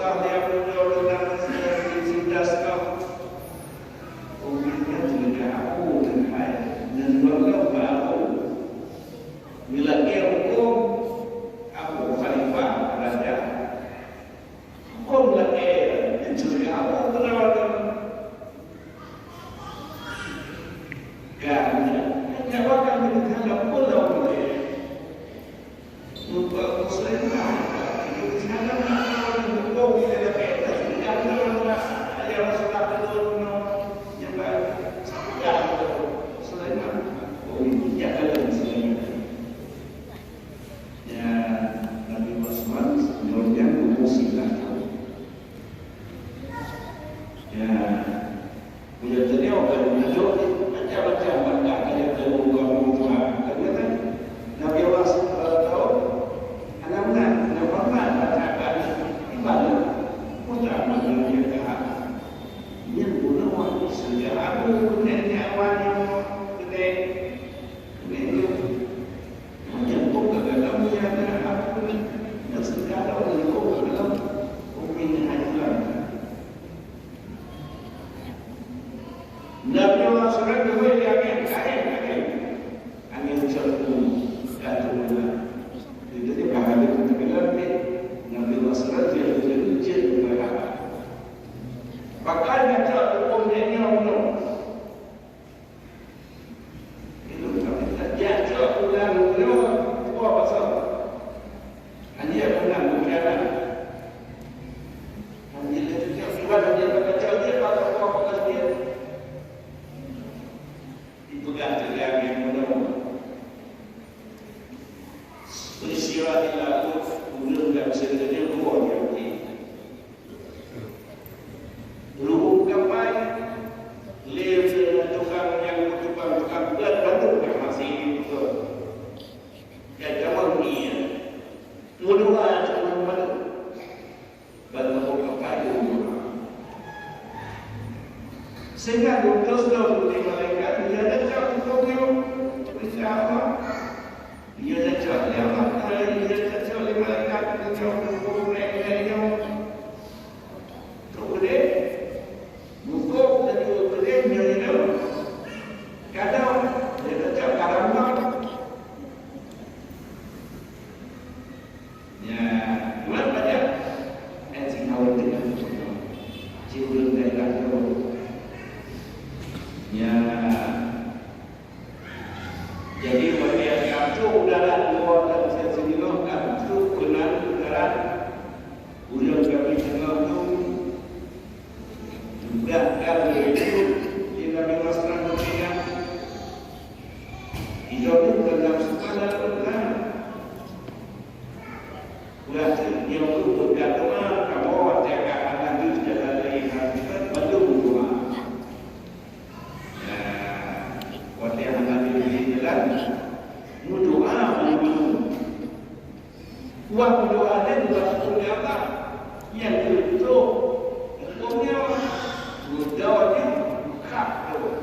Yang mulia ulôn dan seudeukah, umat nyan seudeukah aku keuhai ngon lom bak aku. Meulakée hukôm aku khalifah raja. Hukôm lakée nyan seudeukah aku keudroe. Ka, nyan, nyan jawaban nyang teuhadap ulôn. Muka Sulaiman, di sana hukum kita dapat, tidak ada orang, ada Rasulullah turun, nyembah, sampai Sulaiman. Oh, ini jalan Sulaiman. Ya, Nabi Muhammad, sebenarnya umur sembilan tahun. Ya, Meunyoe tanyoe ka meunyoe macam-macam banda ka nyang teurimong kamoe Tuhan. Ka geutanyoe, Nabi Allah sallallahu alaihi wasallam, anak-anak, anak Muhammad, anak-anak, ibadah, putra Nabi nyang ka. Nyan bunoe seujarah Abu Hurairah nyawa nyoe geude. Nyan nyoe. Nyan kok ka dalam nyan ada apa ni? Nyan segala orang kok ka dalam. Umi ni haji lah. Nabi Allah sallallahu alaihi wasallam angén, angén, angén. Angén ucap tu, kata ulama. Jadi, bahaya tu, tapi nanti Nabi Allah sallallahu alaihi wasallam, dia, dia berharap. Pakai macam hukum dia ni, hukum. Itu kami tak jatuh ulang dua, dua pasal. Hanya ulang dua jalan. Hanya dia cakap surat, hanya baca dia, baca apa, apa dia. Dipegang tegang yang menunggu. Peristiwa dilakukan, ulun dan sebenarnya dua yang Luhung kapai, lé sinan tukang nyang meutukang-tukang beuet bandum ka hase beutôi. Dan jamah dunia, meudoa cuma bandum. Ban luhung kapai meudoa. Sehingga geutos lom lé malaikat, meunyoe teucok hukôm nyoe, insya Allah. Meunyoe teucok lé Allah, meunyoe teucok lé malaikat, teucok hukôm lé nyoe. Keudeh, mukok laju keudeh nyoe nyoe. Kadang dia tetap kadang-kadang. Ya, cuman banyak. Eh, si kawan tengah. Si ulun daerah tu. Ya. Jadi, bagi yang kartu udara dua dan seusingoh kartu peunan udara, ureueng kami singoh tu, juga kan itu di Nabi Masrah Mekah. Itu tu dalam sepuluh bulan. Berarti, dia tu berdoa, kamu watèe ka akan di jalan lain, kan, bantu berdoa. Nah, watèe hana jeuet jalan, meudoa, meudoa. Wah, meudoa nyan bukan huköm Allah. Nyang keu huköm nyan, meudoa nyan hak Allah.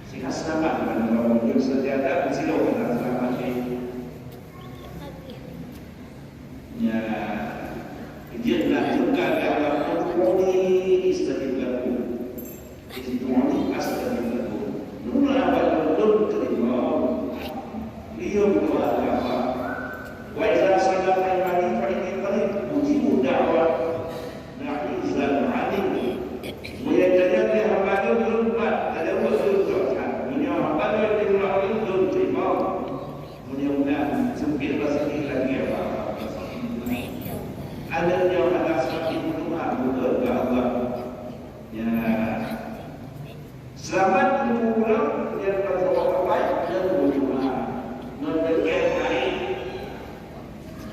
Sehingga selamat, dan orang mungkin saja ada di sini, orang selamat ni. Ya, dia nak juga dalam hukum ni, istajib lakum. Istajib lakum. Nuna bak lôn, lôn teurimong. Beliau berdoa apa? Wa idza sallaitu fa inni qarib, ujibu da'wat da'i iza da'an. Meunyoe tanyoe lé hamba lôn, lôn buat, tadaweuek lôn jaweueb that. Meunyoe hamba lôn teurimong lôn, lôn teurimong. Mudah-mudahan sempit raseuki lagi, ya Allah. Aneuk nyoe hana sakét meutuha, meukeue bak Allah. Ya. Seulamat teumeupulang, nyan ban saboh kapai, nyan meutuha. Ngon teuka kali,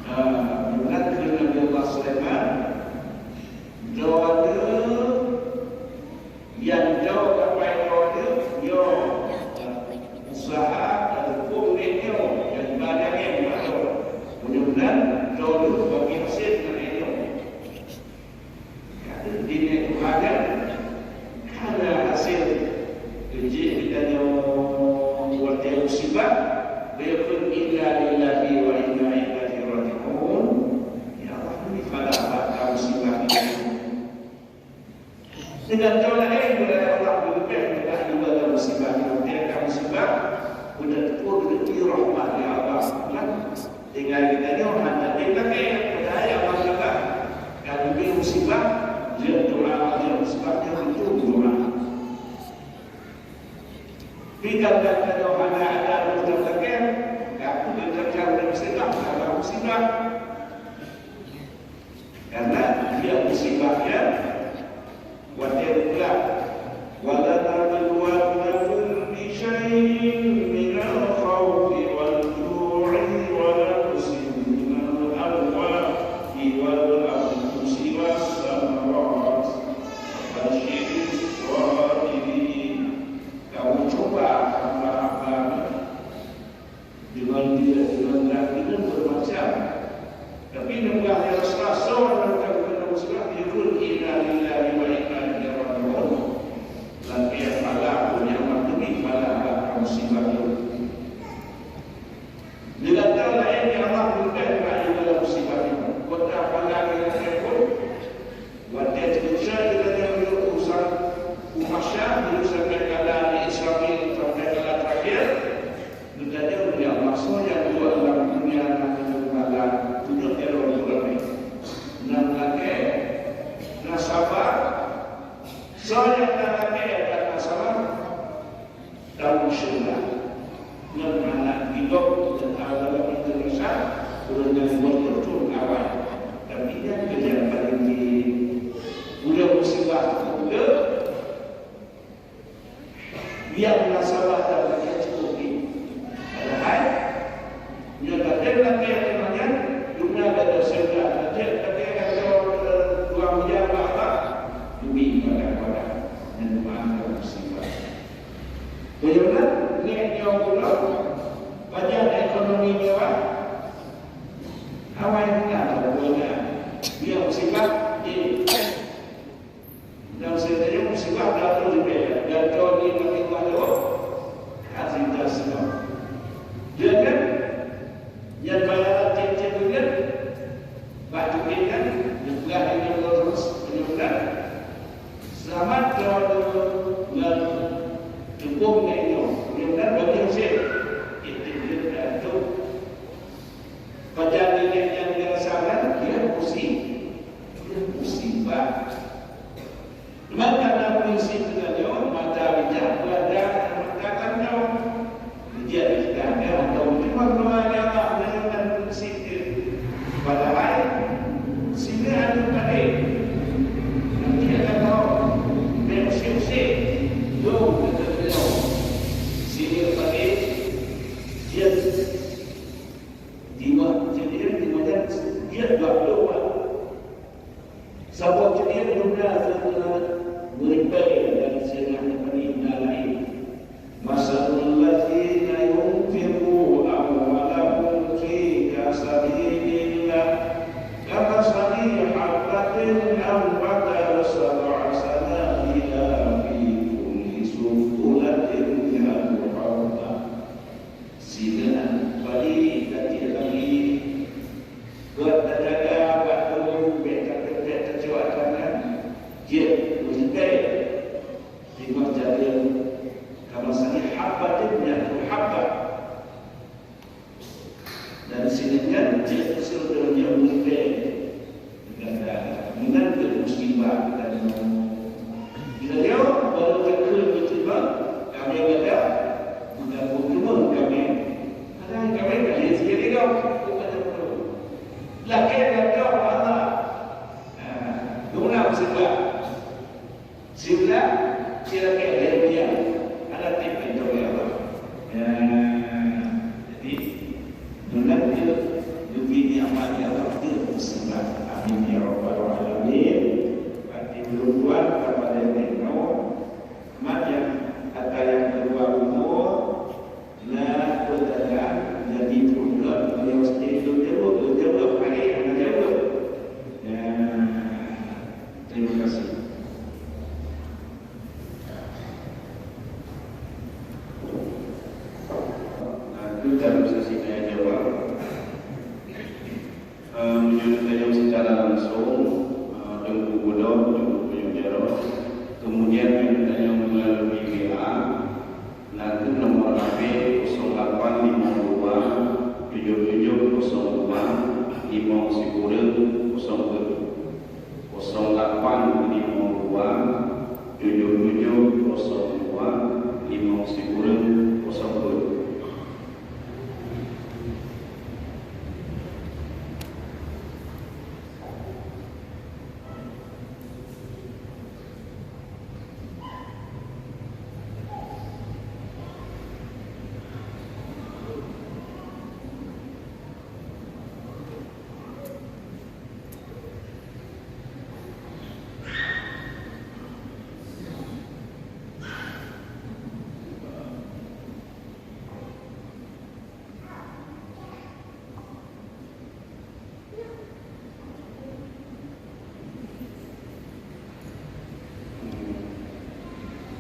ah, meunan keu Nabi Allah Sulaiman, droeneuh Nyang jaweueb kapai droeneuh, nyoe, usaha dan huköm lé nyoe, dan ibadah nyan bak droe. Mudah-mudahan droeneuh bagi hasé ngon lé nyoe. Kata di nyoe Tuhan nyan, kana hasé Dengan cara laén, bila Allah geupeugah teuka ibadah musibah, watèe ka musibah, beuteupeue geutanyoe rahmat lé Allah. Kan? Tinggai geutanyoe hana tem lakèe, padahai Allah Taala ka geubri musibah, jeuet doa, jeuet musibah, jeuet doa. Tinggai geutanyoe hana ada ureueng lakèe, ka peugah teuka musibah, ka musibah. Karena dia musibah nyan watèe geupeugah, "Wa lanabluwannakum bi syai'in minal khaufi wal ju'i wa naqsin minal amwali wal anfusi was samarat, wa basyiris sabirin." Kamoe cuba hamba-hamba deungon dia, deungon zat deungon macam-macam. Tapi neupeugah, "Ya Rasulullah, soe nyang ka geupeugah musibah?" Yaqul, "Inna lillahi wa inna ilaihi raji'un." Lakèe phala pun nyang mat demi phala bak musibah nyoe. Di antara laén nyang Allah berikan bagi dalam musibah nyoe. Kota phala nyang laén pun, watèe teuka geutanyoe urusan umat Syam, urusan kala di Israel, sampai kala terakhir, Geutanyoe, ya Allah, soe nyang duek lam dunia na meunyoe bala, tunjok jaroe untuk ramé. Na lakèe, na saba, soe nyang na lakèe dan na saba, tamong syeuruga. Ngon aneuk gidong dan aneuk gidong, ureueng nyang beutôi awai. Tapi nyan keuh nyang paleng jih. Udah musibah, udah Nyang na saba dan nyang cukup jih. Padahai, nyoe tatém lakèe teuma nyan, guna gata syeuruga, tatém lakèe gata dua miliar bak-bak, dubi pada-pada, nyan mantong musibah. Bagaimana? Nyoe nyoe pula, pajan ekonomi nyoe, awai hana, hana. Dia musibah, eh. Dan sebenarnya musibah dah tu lebih. Dan kau ni bagi Allah tu, azidah semua. Dia kan, yang bayaran tiap-tiap bulan, bak duit kan, dipelah dengan Allah terus, penyumbang. Selamat kau tu, dan dukung dengan itu. Penyumbang bagi hasil. Itu dia dah tu. Pajan nilai nyang biasa nyan, dia pusing. Dia pusing, bah. Maka na pusing geutanyoe, mata bijak, mata, mata kantong. Dia tidak ada atau cuma doa ya Allah, jangan pusing dia. Padahai, sini ada tadi. Nanti ada tahu. Dia pusing-pusing. Jom, kata beliau. Sini tadi, dia Di ma-, jadi, di mana dia dua puluh. Saboh jadi guna guna meripai dan sengah teumani na lain. Masalul ladzina yunfiqu amwalahum fi sabilillah, kamasali habbatin anbatat sab'a sanabila fi kulli sunbulatin mi'atu habbah. Sinan bali lagi-lagi buat tajaga bak dulu, bèk tapeutek tacuak tangan, jeuet meusitai. Teuma jaga kamasali habbatin mi'atu habbah. Dan sinan nyan jeuet usul donya meusitai. Meunan keuh musibah geutanyoe. Geutanyoe barô takheun musibah, kami gata bukan peuteumeung kami. Padahai kami ka lheueh sikali lom, bukan peuteumeung. Lakèe gata Allah. Nah, guna musibah. Siblah, siblah keu dia. Ada tip pintoe ya Allah. Ya, jadi, meunan dia, dupi nikmat ya Allah, dia musibah. Amin ya rabbal alamin. Berarti dua-dua kepada yang mau. Mat yang, kata yang kedua umur, Nah, peutanyaan jadi peureulèe, beliau sendiri lôn jaweueb, lôn jaweueb, paléh hana jaweueb. Nah, terima kasih. Sikureueng kosong peuet.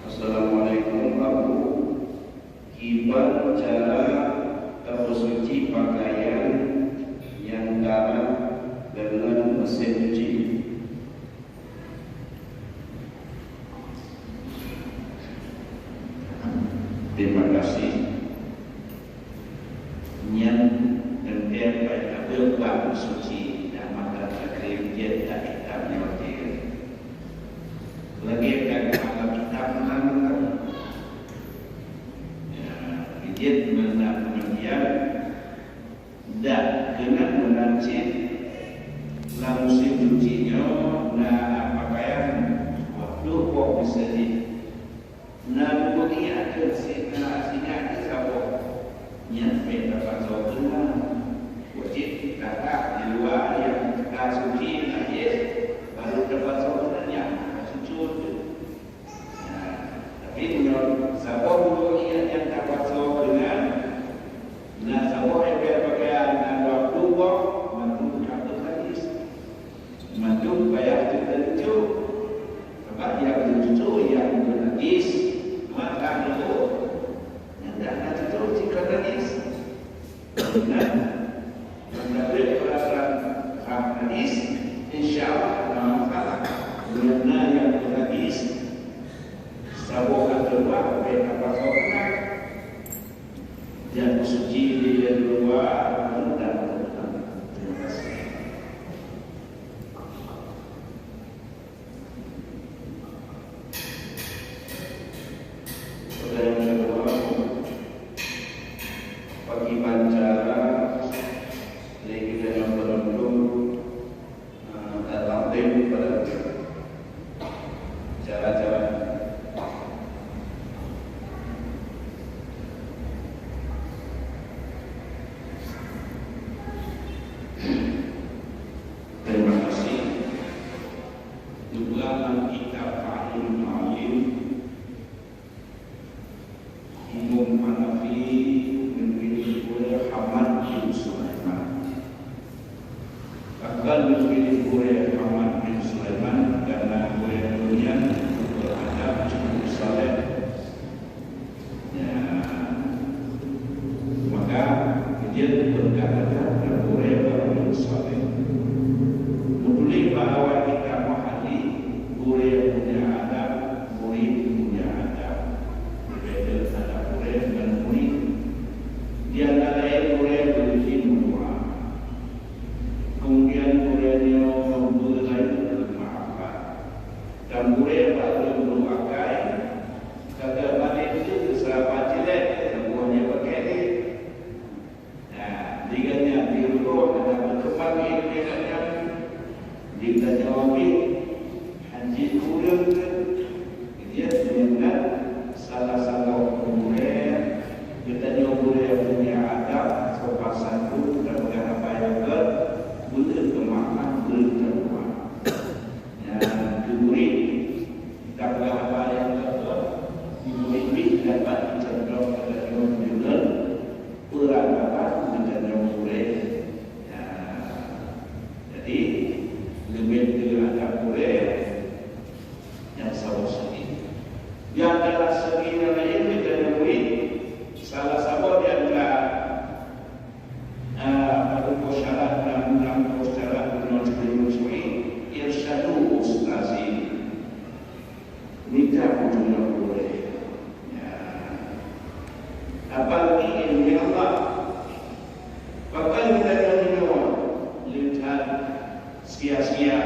Assalamualaikum, Abu. Kiban cara tapeusuci pakaian nyang tarah deungon meusén cuci? Terima kasih. Nyan teuntèe bai abeueng bak suci dan mata takrim jeuet tak itam nyoe jeuet. Lagèe ka geuanggap itam ngon ureueng. Ya, jeuet meunan meunyoe dak keunan meunan cit lam musim suci nyoe na pakaian dua ploh boh miseue jih. Na bukeuti ateueh si-, na sinyak ateueh saboh. Nyan bèk tapasoe keunan. Wajéb tatak di luwa nyang ka suci najis, barô tapasoe keunan nyan, tacucue teuh. Nah, tapi meunyoe saboh bukeuti nyang tapasoe keunan, na saboh èbèe pakaian na dua ploh boh, mandum ka beuhadis. Mandum payah teucucue. Sabab nyang teucucue nyang beunajis, maka leuôt. Nyang dak na teucucue cit ka najis. Nah, nyang dak peurasaan rhah najis, insya Allah, na masalah. Nyang na nyang beunajis, saboh ateueh bak bèk tapasoe keunan. Nyang suci di luwa, dalam. Terima kasih. Pertanyaan kedua, bagaimana cara lé kita yang beruntung, eh, datang tim pada cara-cara? Terima kasih. Neupeugah lam kitab Fathul Muin, Imam Hanafi neupiléh gurèe Hamad bin Sulaiman. Pakon neupiléh gurèe Hamad bin Sulaiman? Karena gurèe nyan beradab, cukup saleh. Ya. Maka, jeuet beukata-kata gurèe barô saleh. Meutuléh bak awak kitab Mahalli, gurèe punya adab, murid punya adab. Beubeda adab gurèe ngon murid. Di antara laén gurèe beuizin meudoa. Kemudian gurèe nyoe beurayeuk meumaafkan. Dan gurèe bak ureueng beuakai, Ka geumalém teuk keu sahabat jih lé, nyang boh nyan bak kèe lé. Nah, di gobnyan di rugoe hana meukeumang ileumèe gobnyan. Di geutanyoe pih hana jeuet keu ureueng keu. Jeuet deungon salah saboh gurèe, geutanyoe gurèe punya adab, sopan santun, tapeugah haba nyang gèt, beuet keumaafan, beuet keumaafan. Nyan keu murit, tapeugah haba nyang gèt, di murit pih dapat jicontoh geutanyoe deungon peuratapan geutanyoe gurèe. Nyan, jadi, leubeh keu adab gurèe nyang saboh segi. Di antara segi nyang laén geutanyoe murit, salah saboh di antara Ah, padum boh syarat, nam, nam boh syarat bunoe jeuet meusui, irsyadu ustazin. Mita peutulông gurèe. Ya. Apalagi ilmu Allah. Pakon geutanyoe nyoe leucah sia-sia.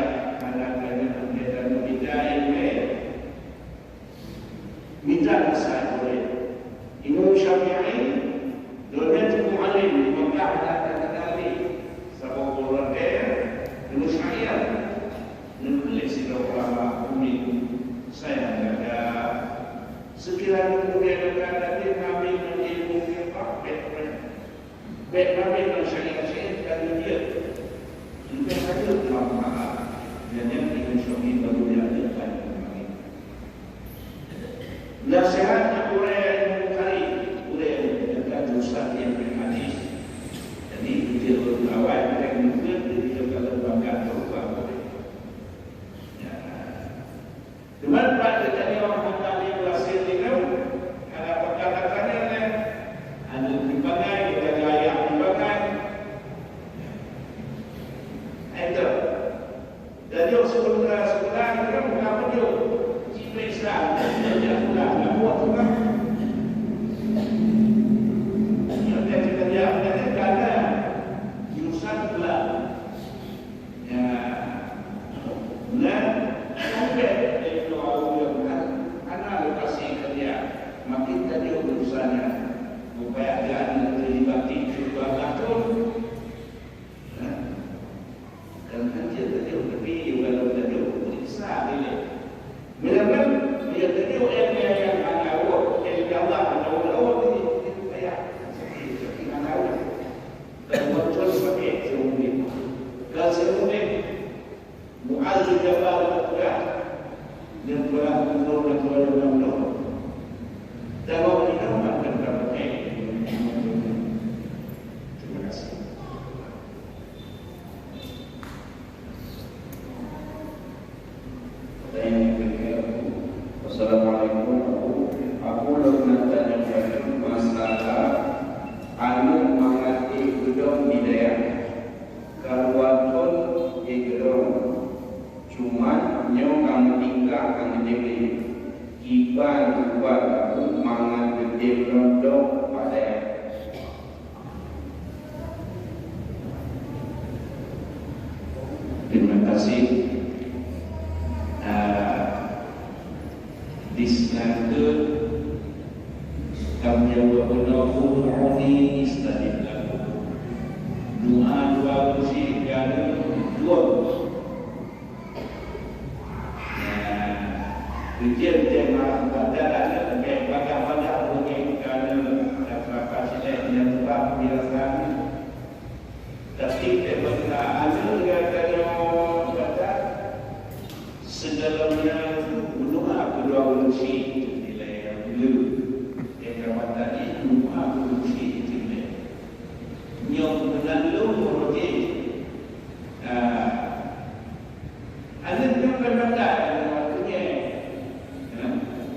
Bék mampéh ngon syedara-syedara ka geujeuet. Leubeh rayeuk manfaat. Nyan nyang ingat suami baru nyan leupah ngon mampéh. Naseuhat nyan ureueng Bukhari, ureueng nyang ka jurusan ilmu hadis. Jadi, beutôi ureueng awai, ureueng meukeuen, jadi, kalau bangga, bangga. Ya. Teuma bak geutanyoe hana lé berhasil lé lom, hana pakat-pakat lé, aneuk dipangai, geutanyoe ayah dipangai. Hai tu. Tanyoe seubeuna-seubeuna lom ka meunyoe jipeuriksa, jak pulang, lam buet tu kan. Nyoe ka jipeujak, ka na jurusan pulang. Ya, nah, sampai dari dua orang hana lokasi kerja, makin tajam urusannya. Upaya dia nanti dibagi kedua tahun. Nah, dan hanya tajam, tapi kalau tajam, periksa diri. Bila kan, bila tajam, yang, yang, yang hana awak, yang Allah hana awak, ini, ini payah. Sakit, sakit hana awak. Dan bocor pakai seumur. Kalau seumur, Muaz bin Jabal, dan pula gubernur dan pula gubernur. Dan orang ini kan akan dapat. Terima kasih. Pertanyaan yang ketiga, Abu. Assalamualaikum, Abu. Abu, lôn na tanyong bacut masalah aneuk mangat ék geudong di dayah. Ka dua thon ék geudong. Cuman nyoe ka meutingkah ngon Jibril. Kiban ubat Abu mangat geudeh lom dong bak dayah. Terima kasih. Ah, di sana tu, kami yang berguna, "Ud'uni astajib lakum." Doa dua kursi kerana dua. Nah, ujian tema badan aneuk lagèe padah-padah bungéh kerana rasa-rasa silek nyang teubang dirasa aneuk. Tapi tema aneuk nyang tanyoe badan, sigohlom nyan meudoa keudua ureueng chik nilai nyang le. Nyang ka mantong jih meudoa keudua ureueng chik nilai. Nyoe meunan lôn meureuti. Ah, Aneuk nyoe kan mantap, aneuk nyoe. Ya.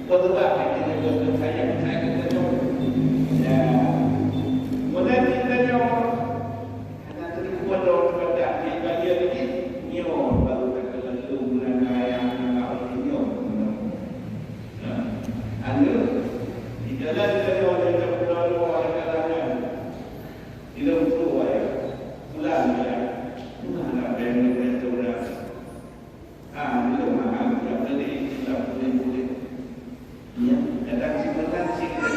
Buat ubak, aneuk nyoe buat sayang, sayang kita nyoe. Ya. Mula kita nyoe, aneuk tu buat dong, buat dah, dia bagi lagi, nyoe baru kata lalu, bulan ayah, anak orang nyoe. Ya. Aneuk, di jalan kita nyoe, kita pulang rumah, kita jalan. Di dalam tu, ya. Pulang, ya. Pulang, ya. Pulang, ya. Ah, belum mahal, ya, boleh, ya, boleh, boleh. Ya, kadang si Tuhan, si kita,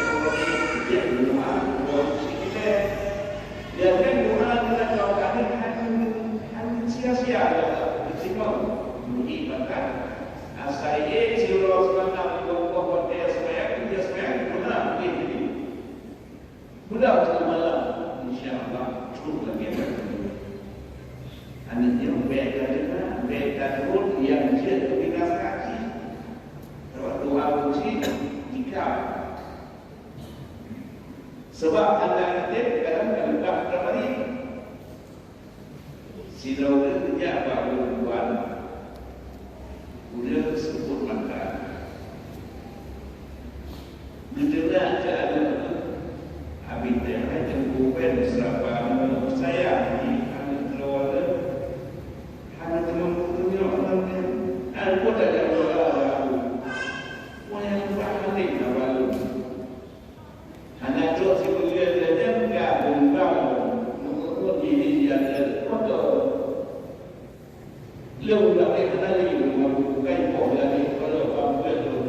ya, belum mahal, belum si kita. Ya, kan, doa kita, kalau kami, hanya, hanya sia-sia, ya, bersifat, beri makan. Asal, eh, si Rasulullah, di bawah, bawah, dia sembahyang, dia sembahyang, doa, boleh, boleh. Mula satu malam, insya Allah, trok lagi. Aneuk nyoe bèk ka deungoe, bèk ka turun nyang jeuet keu binasa cit. Sabab doa kunci jika. Sabab aneuk-aneuk kadang ka leupah tamari. Sidroe ureueng geujak bak ureueng tuan, ureueng seupôt mata. Geudeungoe keu aneuk, habéh teuh hai teungku pen seurapa aneuk sayang jih aneuk droeneuh, hana teumampu tunyok ngon nyan. Ai, peue tajak lom bak aku? Wayang bah hana haba lôn. Hana trok sipeue lé lagèe nyan ka beureumbang, meukeureubeuen diri di ateueh moto. Lôn lakèe hana lé lôn mampu kai poh lagèe keuloe bak buet lôn.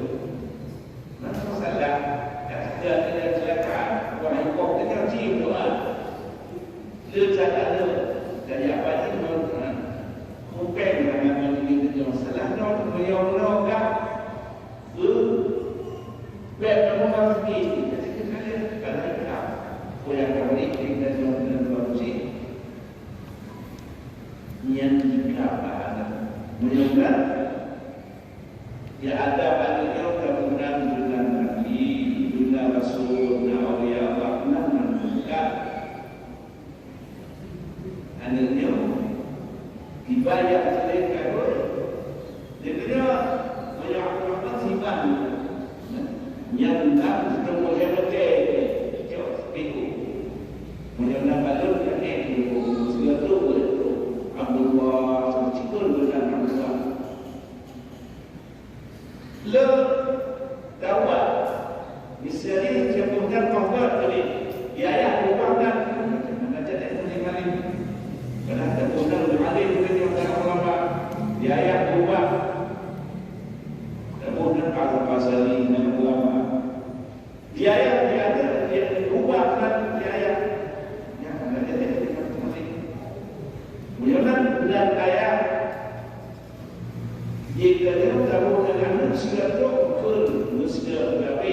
Masa salah, ka teuka keunan ceulaka, wahai poh teuka cit doa. Lé that aneuk, tajak bajeueng ngon Tuhan. Kupeng hana ngon inong salah ngon meuyong nong ka. Beu, bèk kamoe malam nyoe, jadi keukalon, karena ikam. Peue nyang ka bri, bri dan nyoe, dan Meunyoe na, ya ada pada nyoe gabungan dengan nabi, dengan rasul, na aulia Allah, nan meukat. Aneuk nyoe, tiba nyang keu lhèe ka rhot. Lheuh nyoe, meunyoe Abdul Rahman Siban, nyan lam teungoh lhèe batèe, cok, pintoe. Meunyoe na balon, ka ék pintoe, sigoe trok, Abdullah, cikon bukan Abdullah. Le dawa, miseue jih gobnyan Muhammad tadi, di ayah gobnyan, hana jadi mulim-alim. Padahai gobnyan mulim, gobnyan ulama, di ayah gobnyan. Gobnyan Al-Ghazali, ulama. Di ayah, di ayah, di ayah, ubah nan di ayah. Nyang hana jadi mulim-alim. Meunyoe nan, nan ayah, Jih tanyoe taboh ngon aneuk sigoe trok kheun meusigoe gabé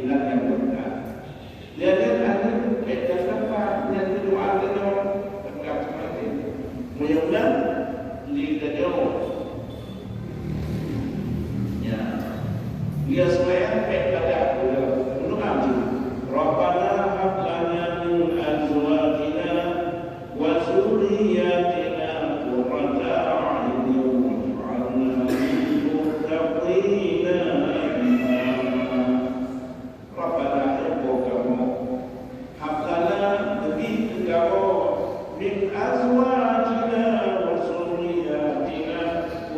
lam nyang beureukat. Lheueh nyan aneuk bèk tatampa nyang teudoa tanyoe teuka seumayang. Meunyoe na lé tanyoe, ya, lheueh seumayang bèk pada uroe meudoa jih, "Rabbana hab lana min azwajina wa zurriyyatina qurrata a'yunin waj'alna lil muttaqina imama." Rabbana, ya Allah kamoe, hab lana, neubri keu kamoe, min azwajina wa zurriyyatina,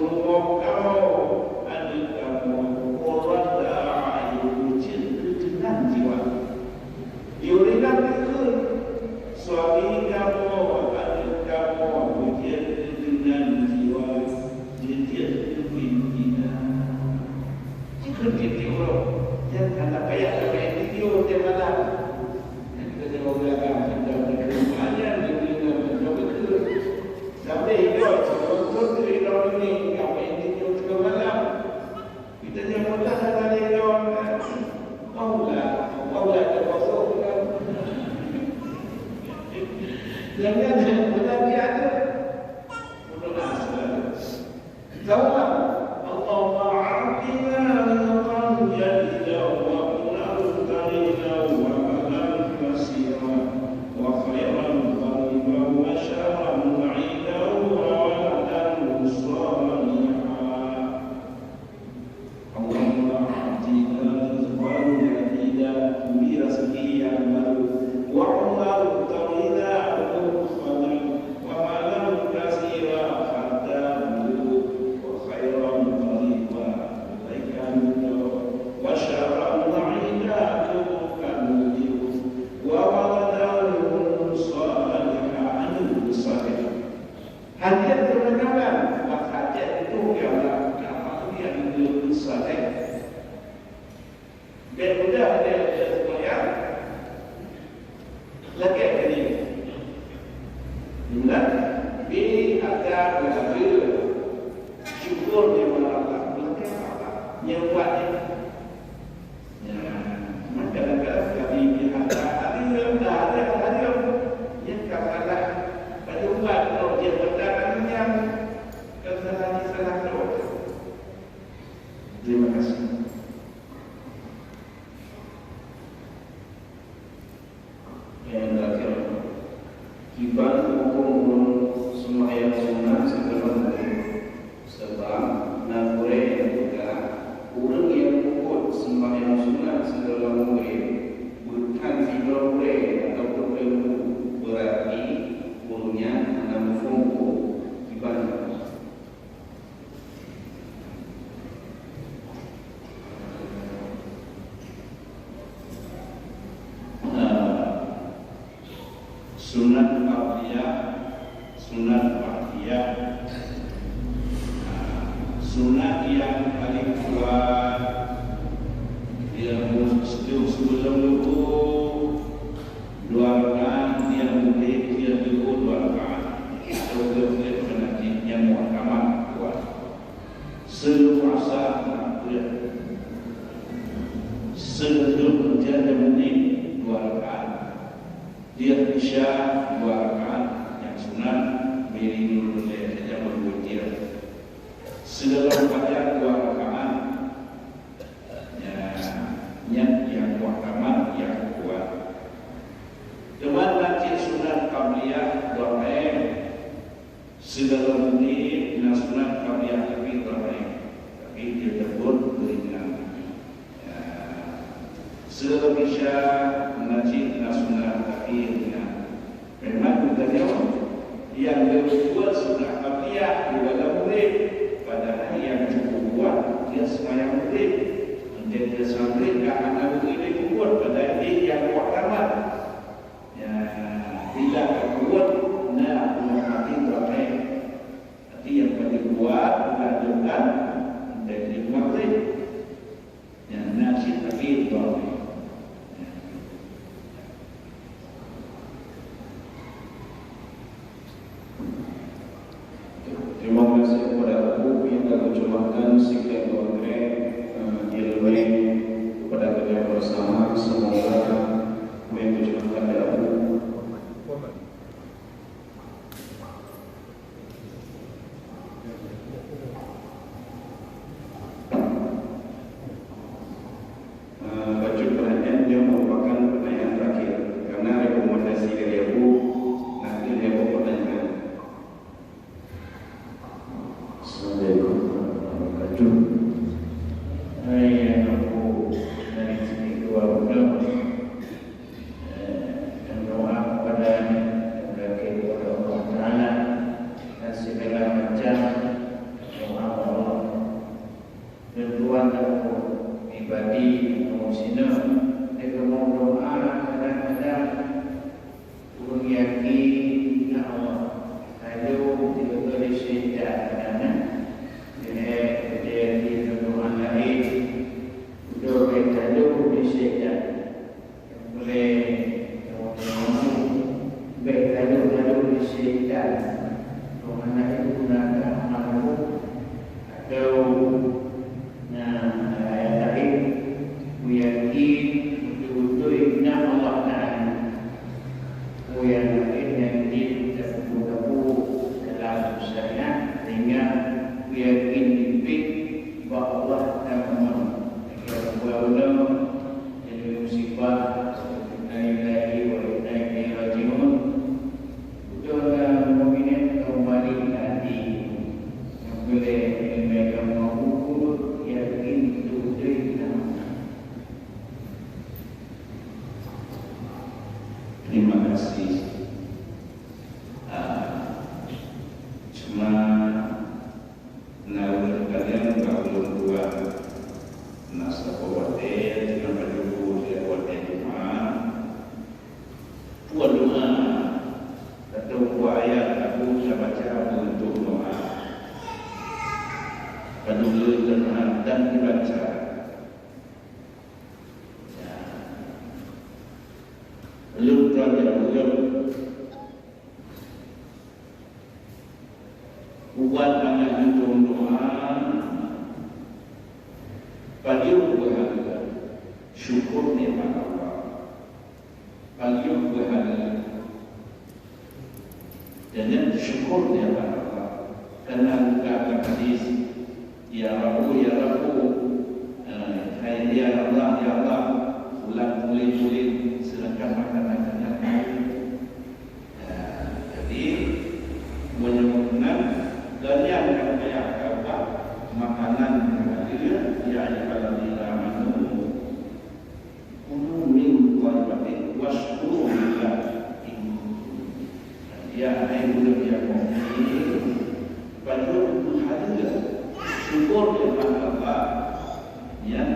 ureueng kamoe, aneuk kamoe, qurrata a'yun, jeuet keu teunang jiwa. Yurinak keu suami kamoe, aneuk kamoe, beujeuet keu teunang jiwa, beujeuet keu pimpinan. Jikheun tiep-tiep uroe, nyan hana payah sabe video tiep malam. Nyan kita jawa belakang, kita berkerumun, nyan dia boleh dengar, kita berkerumun. Sampai hidup, sebelum tu, hidup ini, sampai video tiga malam. Kita nyamuk lah, ada dia orang, maulah, maulah termasuk kan. Jangan, jangan dia ada. Berdoa selalu. Doa. Allahumma a'tina rizqan jadidan wa rizqan tayyiban wa malan katsiran wa khairan tayyiban wa syarran ba'idan wa waladan shalihan. Allahumma a'tina rizqan jadidan, bri rezeki nyang baru, wa rizqan tayyiban, wa malan katsiran, hareuta meunyeuk, wa khairan tayyiban, keubaikan meunyeuk, wa syarran ba'idan, keuburukan meunyeuk, wa waladan shalihan, aneuk saleh. Hadiah keunangan, bak hajat itu, ya Allah, ka apa tu yang diusahakan? Bèk mudah lé lagèe seumbahyang, lagèe nyan. Meunan, bi ada lagèe syukur di Allah Taala, lagèe apa? Nyang buat nyan. Ya, maka kadang-kadang kami pihak hareuem, hareuem, hareuem. Nyang ka salah, baju ubat, kalau dia berdarah nyan, kan salah, salah tu. Terima kasih. Nyang terakhir, kiban hukôm ureueng seumayang sunat sigohlom maghrib? Sabab na gurèe nyang peugah, ureueng nyang peubuet seumayang sunat sigohlom maghrib, beukan sidroe gurèe ataupun teungku, beurati ureueng nyan hana muphom hukôm kiban. Nah, sunat qabliyah, sunat ba'diyah. Nah, sunat nyang paling kuat, dia mus-, sebelum, sebelum leuhô, dua rakaat, dia mulai, dia leuhô dua rakaat. Atau dia mulai menanti nyang muhtamat kuat. Seuleuhô Asa, seuleuhô hujan dan menit dua rakaat. Dia Isya dua rakaat nyang sunat, miri nurul leh saja meubuet dia. Sigohlom seumayang dua rakaat, nyan nyang muktamad nyang kuat. Teuma na cit sunat qabliyah dua rakaat. Sigohlom na sunat qabliyah tapi dua rakaat. Tapi dia teupeu ringan. Ya. Sigohlom Isya na cit na sunat tapi ringan. Memang geutanyoe nyang geubuet sunat qabliyah di bak ureueng, padahai nyang cukup kuat dia seumayang ureueng. Mungken dia seumayang ureueng ka hana ureueng lé geubuet, padahai dia nyang muktamad. Ya, bila ka geubuet na muktamad doa. Tapi nyang paling kuat dilanjutkan mungken di maghrib. Nyan na cit lagi dua. Terima kasih kepada Abu yang telah mencurahkan sikit dua grek, eh, ilmu kepada kita bersama. Semoga apa yang dicurahkan oleh Abu Eh, bacut pertanyaan nyoe merupakan pertanyaan terakhir, karena rekomendasi dari Abu nanti Abu pertanyaan. Assalamualaikum warahmatullahi wabarakatuh. Hai, Abu, dari sini dua orang. Eh, dan doa kepada mendaki kepada Allah Taala dan segala macam doa Allah. Tuan pribadi kamoe sinoe, lé kamoe doa kadang-kadang ureueng yakin na Allah, lalu tiba-tiba syaitan kadang-kadang dia, dia yakin doa lain, udah kalu di syaitan. Nyang peureulée, bék laju-laju di syaitan. Roh aneuk guna keu amal lôn, atau na ayat laén, kuyakin beutôi-beutôi na Allah Taala. Peue nyang laén nyang jeuet tapeubuet-buet dalam syariat, sehingga kuyakin pih bak Allah Taala. Lagée bunoe Jadi musibah, innalillahi wa inna ilaihi raji'un. Udahlah mukminin kembali hati. Nyang boleh meunyoe kamoe ukur, yakin beutôi-beutôi na. Terima kasih. Ah, cuma Na ureueng kadang bak ulôn tuan, na saboh watée teungoh bajuku siat watée Jumat, tuan doa atau buah ayat aku sabaca meuuntung doa. Padum lôn teungoh dan dibaca. Ya. Lôn tuan jaweueb. Ubat mangat meuuntung doa, pajoh beuhareuga syukur nikmat Allah. Pajoh beuhareuga dan syukur nikmat Allah. Karena buka hadis, "Ya Rabbu, ya Rabbu," eh, hai, "Ya Allah, ya Allah," ulang puléh-puléh, sedangkan makanan kenyang. Jadi, meunyoe meunan, dan nyang ka payah geuba makanan nyang hadir, ya ayyuhallazina amanu, kulu min thayyibati wasykuru lillah in kuntum. Ya hai ureueng nyang mukmin, pajoh beuhareuga syukur keu Allah. Nyan,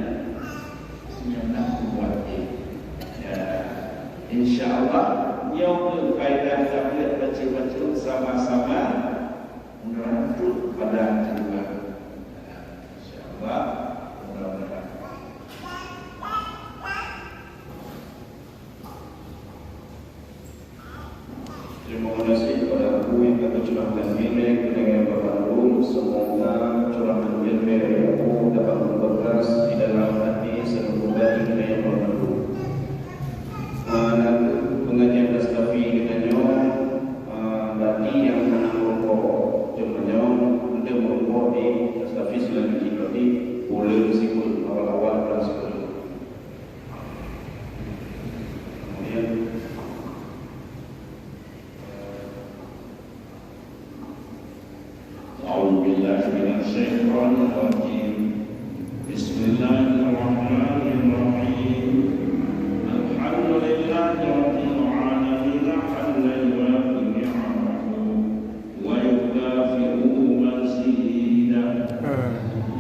nyan na peubuet jih. Ya, insya Allah, nyoe keuh faedah tabligh bacut-bacut sama-sama meurangkut pada tujuan. Insya Allah, mudah-mudahan. Terima kasih kepada Abu yang kami curahkan ilmu kepada Bapak Nurul. Semoga curahan ilmu dari Abu dapat membekas di dalam hati seluruh bagi kita yang Bapak Nurul. Ah, dan pengajian Nastafi kita nyoe, ah, bagi yang hana merokok, cuma nyoe, untuk merokok Tapi selanjutnya berarti ulun sikul awal-awal dan sebelum. Kemudian, أعوذ بالله من الشيطان الرجيم. بسم الله الرحمن الرحيم. الحمد لله رب العالمين، حمدا يوافي نعمه ويكافئ مزيده.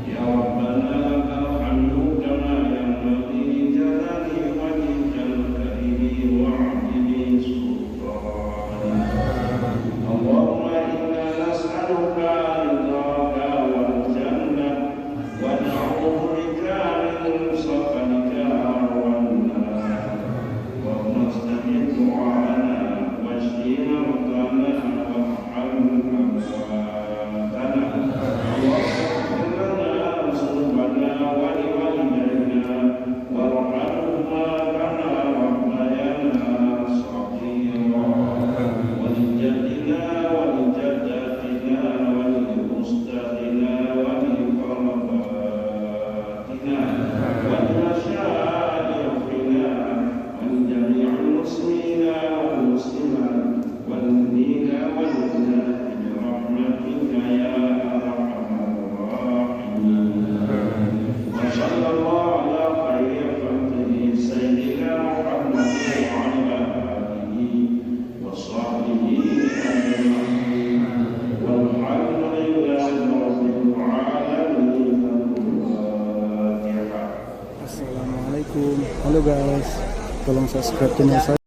يا ربنا لك الحمد كما ينبغي لجلال وجهك الكريم وعظيم سلطانك. اللهم إنا نسألك رضاك والجنة، ونعوذ بك من سخطك والنار. اللهم استجب دعاءنا واشف مرضانا وارحم أمواتنا. اللهم اغفر لنا ذنوبنا ولوالدينا وارحمهما كما ربيانا صغيرا. ولجدنا ولجداتنا ولأستاذنا ولقراباتنا ولمشايخنا ولجميع المسلمين والمسلمات والمؤمنين والمؤمنات برحمتك يا أرحم الراحمين. وصلى الله على خير خلقه سيدنا محمد وعلى آله وصحبه أجمعين. والحمد لله رب العالمين. الفاتحة. Assalamualaikum. Halo guys, tolong subscribe channel saya.